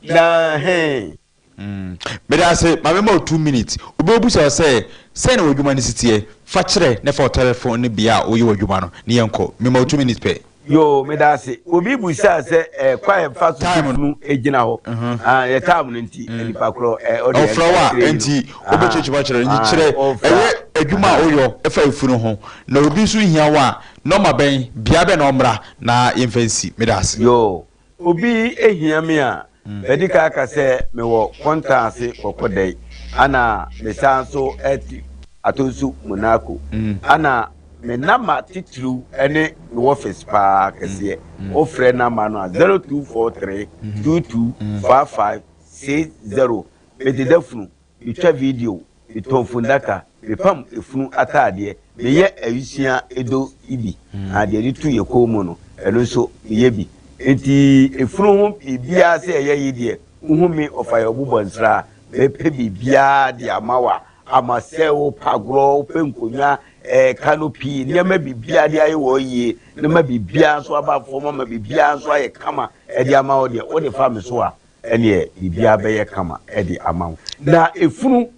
Na hee. Meda ase, ma mema wo 2 minutes. Obi bɛbisa wo sɛ, sɛn na w'adwuma no si teɛ? Fa kyerɛ na fa wo tɛlɛfon ne bea a woyɛ w'adwuma no na yɛnkɔ. Mema wo 2 minutes pɛ. Yoo, meda ase. Obi bisaa sɛ, eh, kwan a yɛfa so si Time no. funu gyina hɔ. Ah, yɛ time no nti, nipa korɔ, eh, ɔde Ɔfrɛ wo a, ɛkyerɛ yi no. ɛnti Aha, wobɛkyerɛkyerɛ mu akyerɛ no. Nti ah, kyerɛ ɔfrɛ ɛyɛ a, adwuma a aha. woyɔ fa efunu ho. Na obi nso hia wo a, nɔma bɛn, bea bɛn na ɔmmra na yɛmfa nsi. Meda ase. Yoo, Obi hia me a, madi kan aka sɛ mewɔ Kɔntan ase Kɔkɔdɛi, ana mesan nso te Atonsu Monaco, ana me namba titiriw ne me wɔfis paa kɛseɛ. Wofrɛ namba no a, 0243 22 55 60. Mededa funu. Metwa video, metɔn fundaka, mepam efunu ataadeɛ, meyɛ awisia edo bi, na deɛ yɛde tu yɛ kɔn mu no, ɛno nso meyɛ bi. Enti efunu ho biribiara sɛ ɛyɛ yi deɛ, wohu me ɔfa yɛ ɔbobɔ nsra a, mɛpɛ biribiara de ama wo a, ama sɛ wopɛ agorɔ, wopɛ nkonnwa, ɛɛ canopy, nneɛma biribiara de ayɛ wɔ yie, na ma biribiara nso aba fam, ama biribiara nso ayɛ kama de ama wo deɛ, wode fa me so a, ɛneɛ biribiara bɛyɛ kama de ama wo. Na efunu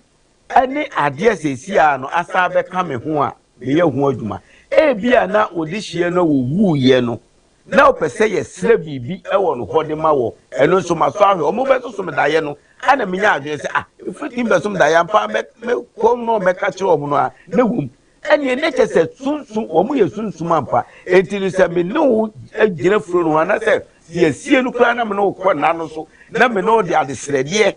ne adeɛ seesei ara no asan abɛka me ho a meyɛ ho adwuma. Ebia na wo dehyeɛ no a wɔwuiɛ no, na wopɛ sɛ yɛsrɛ biribi wɔ no hɔ de ma wɔ. Ɛno nso masɔ ahwɛ. Wɔbɛsoso me daeɛ no, ɛna menya adwene sɛ, ah, efunu tumi bɛsom daeɛ ampa ara, mɛ, mɛkɔ na wɔbɛka kyerɛ wɔn no a, na ɛwom. Ɛnneɛ na kyerɛ sɛ sunsum, wɔn yɛ sunsum ampa. Enti no sɛ me ne wo gyina furo no ho anaasɛ sɛ yɛasie no koraa na me ne wo kɔ nna no so na me ne wo de adesrɛdeɛ,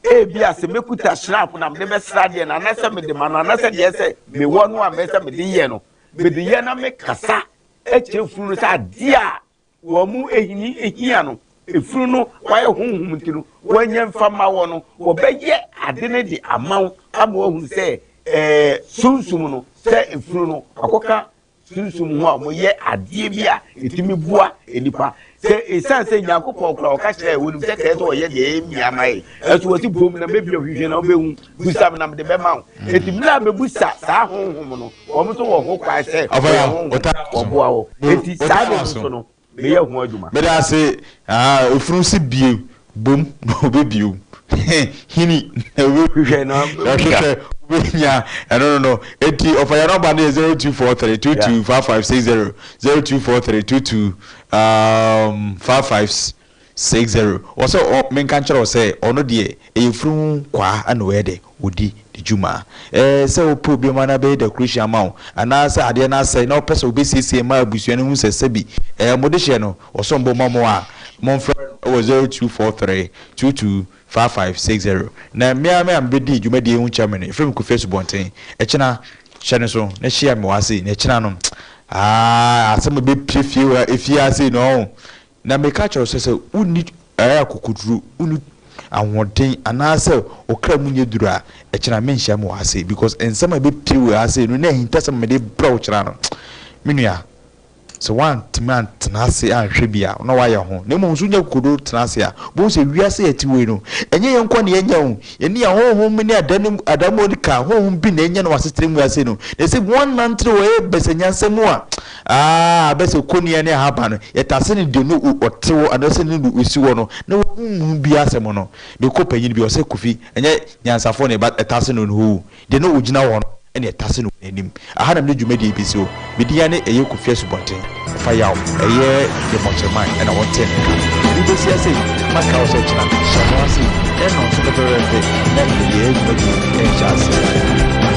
ebia sɛ mɛkuta shrap na mede bɛsra adeɛ no anaasɛ mede ma no anaasɛ deɛ sɛ mewɔ no a mɛsɛ mede yɛ no, mede yɛ na mekasa kyerɛ funu no sɛ adeɛ a Wɔn mu ehini ehia no, efunu no wayɛ honhom nti no, wɔanya mfa mma wɔ no, wɔbɛyɛ ade no de ama wo ama woahunu sɛ ɛɛ sunsum no, sɛ efunu no akɔka sunsum ho a wɔyɛ adeɛ bi a ɛtumi boa nnipa. Sɛ ɛsiane sɛ Nyankopɔn koraa ɔka kyerɛ wɔnim sɛ kɛɛ sɛ ɔyɛ deɛ ɛyɛ mmea ma yɛ, ɛnso wɔsi bom na mɛbia hwehwɛ na wobɛhu, busa me na mede bɛma wo. Enti mmerɛ a mɛbusa saa honhom no, Wɔn nso wɔ ho kwan sɛ wɔyɛ honhom, wɔboa wo. Enti saa de no nso no, meyɛ ho adwuma. Meda ase ah ofunu se bie bom na obe bio hini na obe hwehwɛ na hwehwɛ. Wobɛnya ɛno no no. Eti ɔfa yɛn nɔmba no yɛ 0243 22 5560 0243 22 um, 5560. Wɔ sɛ ɔ menka nkyerɛ wo sɛ ɔno deɛ ɛyɛ funu ho kwaa ɛna ɔyɛ dɛ ɔdi ne dwuma. Ɛɛ sɛ wopɛ obi ma no abɛyɛ decoration ama wo anaasɛ adeɛ no asɛe na wopɛ sɛ wobɛsiesie ma abusua no hu sɛ sɛbi ɛɛ mode hyɛ no ɔsom bo ma mo a, momfrɛ no wɔ 0243 22 5560. Na me ara me a mebɛdii dwumadie yi ho chairman no, yɛfrɛ me Kofi Asubɔnten. Ɛkyena, hyɛ no so na hyia me wɔ ha sei. Na ɛkyena no, aah, asɛm a ɛbɛpue fie wɔ efie ha sei no, ɔho. Na meka kyerɛ wo sɛ, sɛ wonni ɛɛ akokoduro, wonni ahoɔden anaasɛ wo kra mu nyɛ duru a, ɛkyena menhyia me wɔ ha sei. Because nsɛm a ɛbɛpue wɔ ha sei no ne ahintasɛm a mede brɛ wo kyena no, me nua, Sɛ woantumi antena ase anhwɛ bi a, na woayɛ ho. Na mmom sɛ wonya akokoɔduro tena ase a, wobɛhu sɛ wiase a yɛte wɔ yi no, ɛnyɛ yɛn nko ara na yɛanya o. Yɛne yɛn ahonhom ne adaemone ka honhom bi na anya no wɔ asetena mu wiase no. Na sɛ wɔnante wɔ yɛn bɛsɛnyansa mu a, aa, bɛsɛ kɔnnua ne ahaban no, yɛtase no deɛ no ɔte hɔ anaasɛ ne no ɔsi hɔ no, na wɔnhu bi asɛm no. Mekɔ panyin bi, ɔsɛ Kofi, ɛnyɛ nyansafoɔ na ɛtase no no hoo. Deɛ na ɔgyina hɔ no na ɛtase no wɔ n'anim. Aha na mede dwumadie yi bɛsi o. Me din ara ne Ɛyɛ Kofi Asubɔnten. Ɔfa yaw, ɛyɛ yɛ mɔkyerɛman ɛna wɔntee me nka. Mede bɛsi ha sei, maka wo sɛ kyena hyɛ ho ase ɛna ɔnso pɛpɛpɛpɛ na mede yɛn dwumadie yi rehyɛ aseɛ.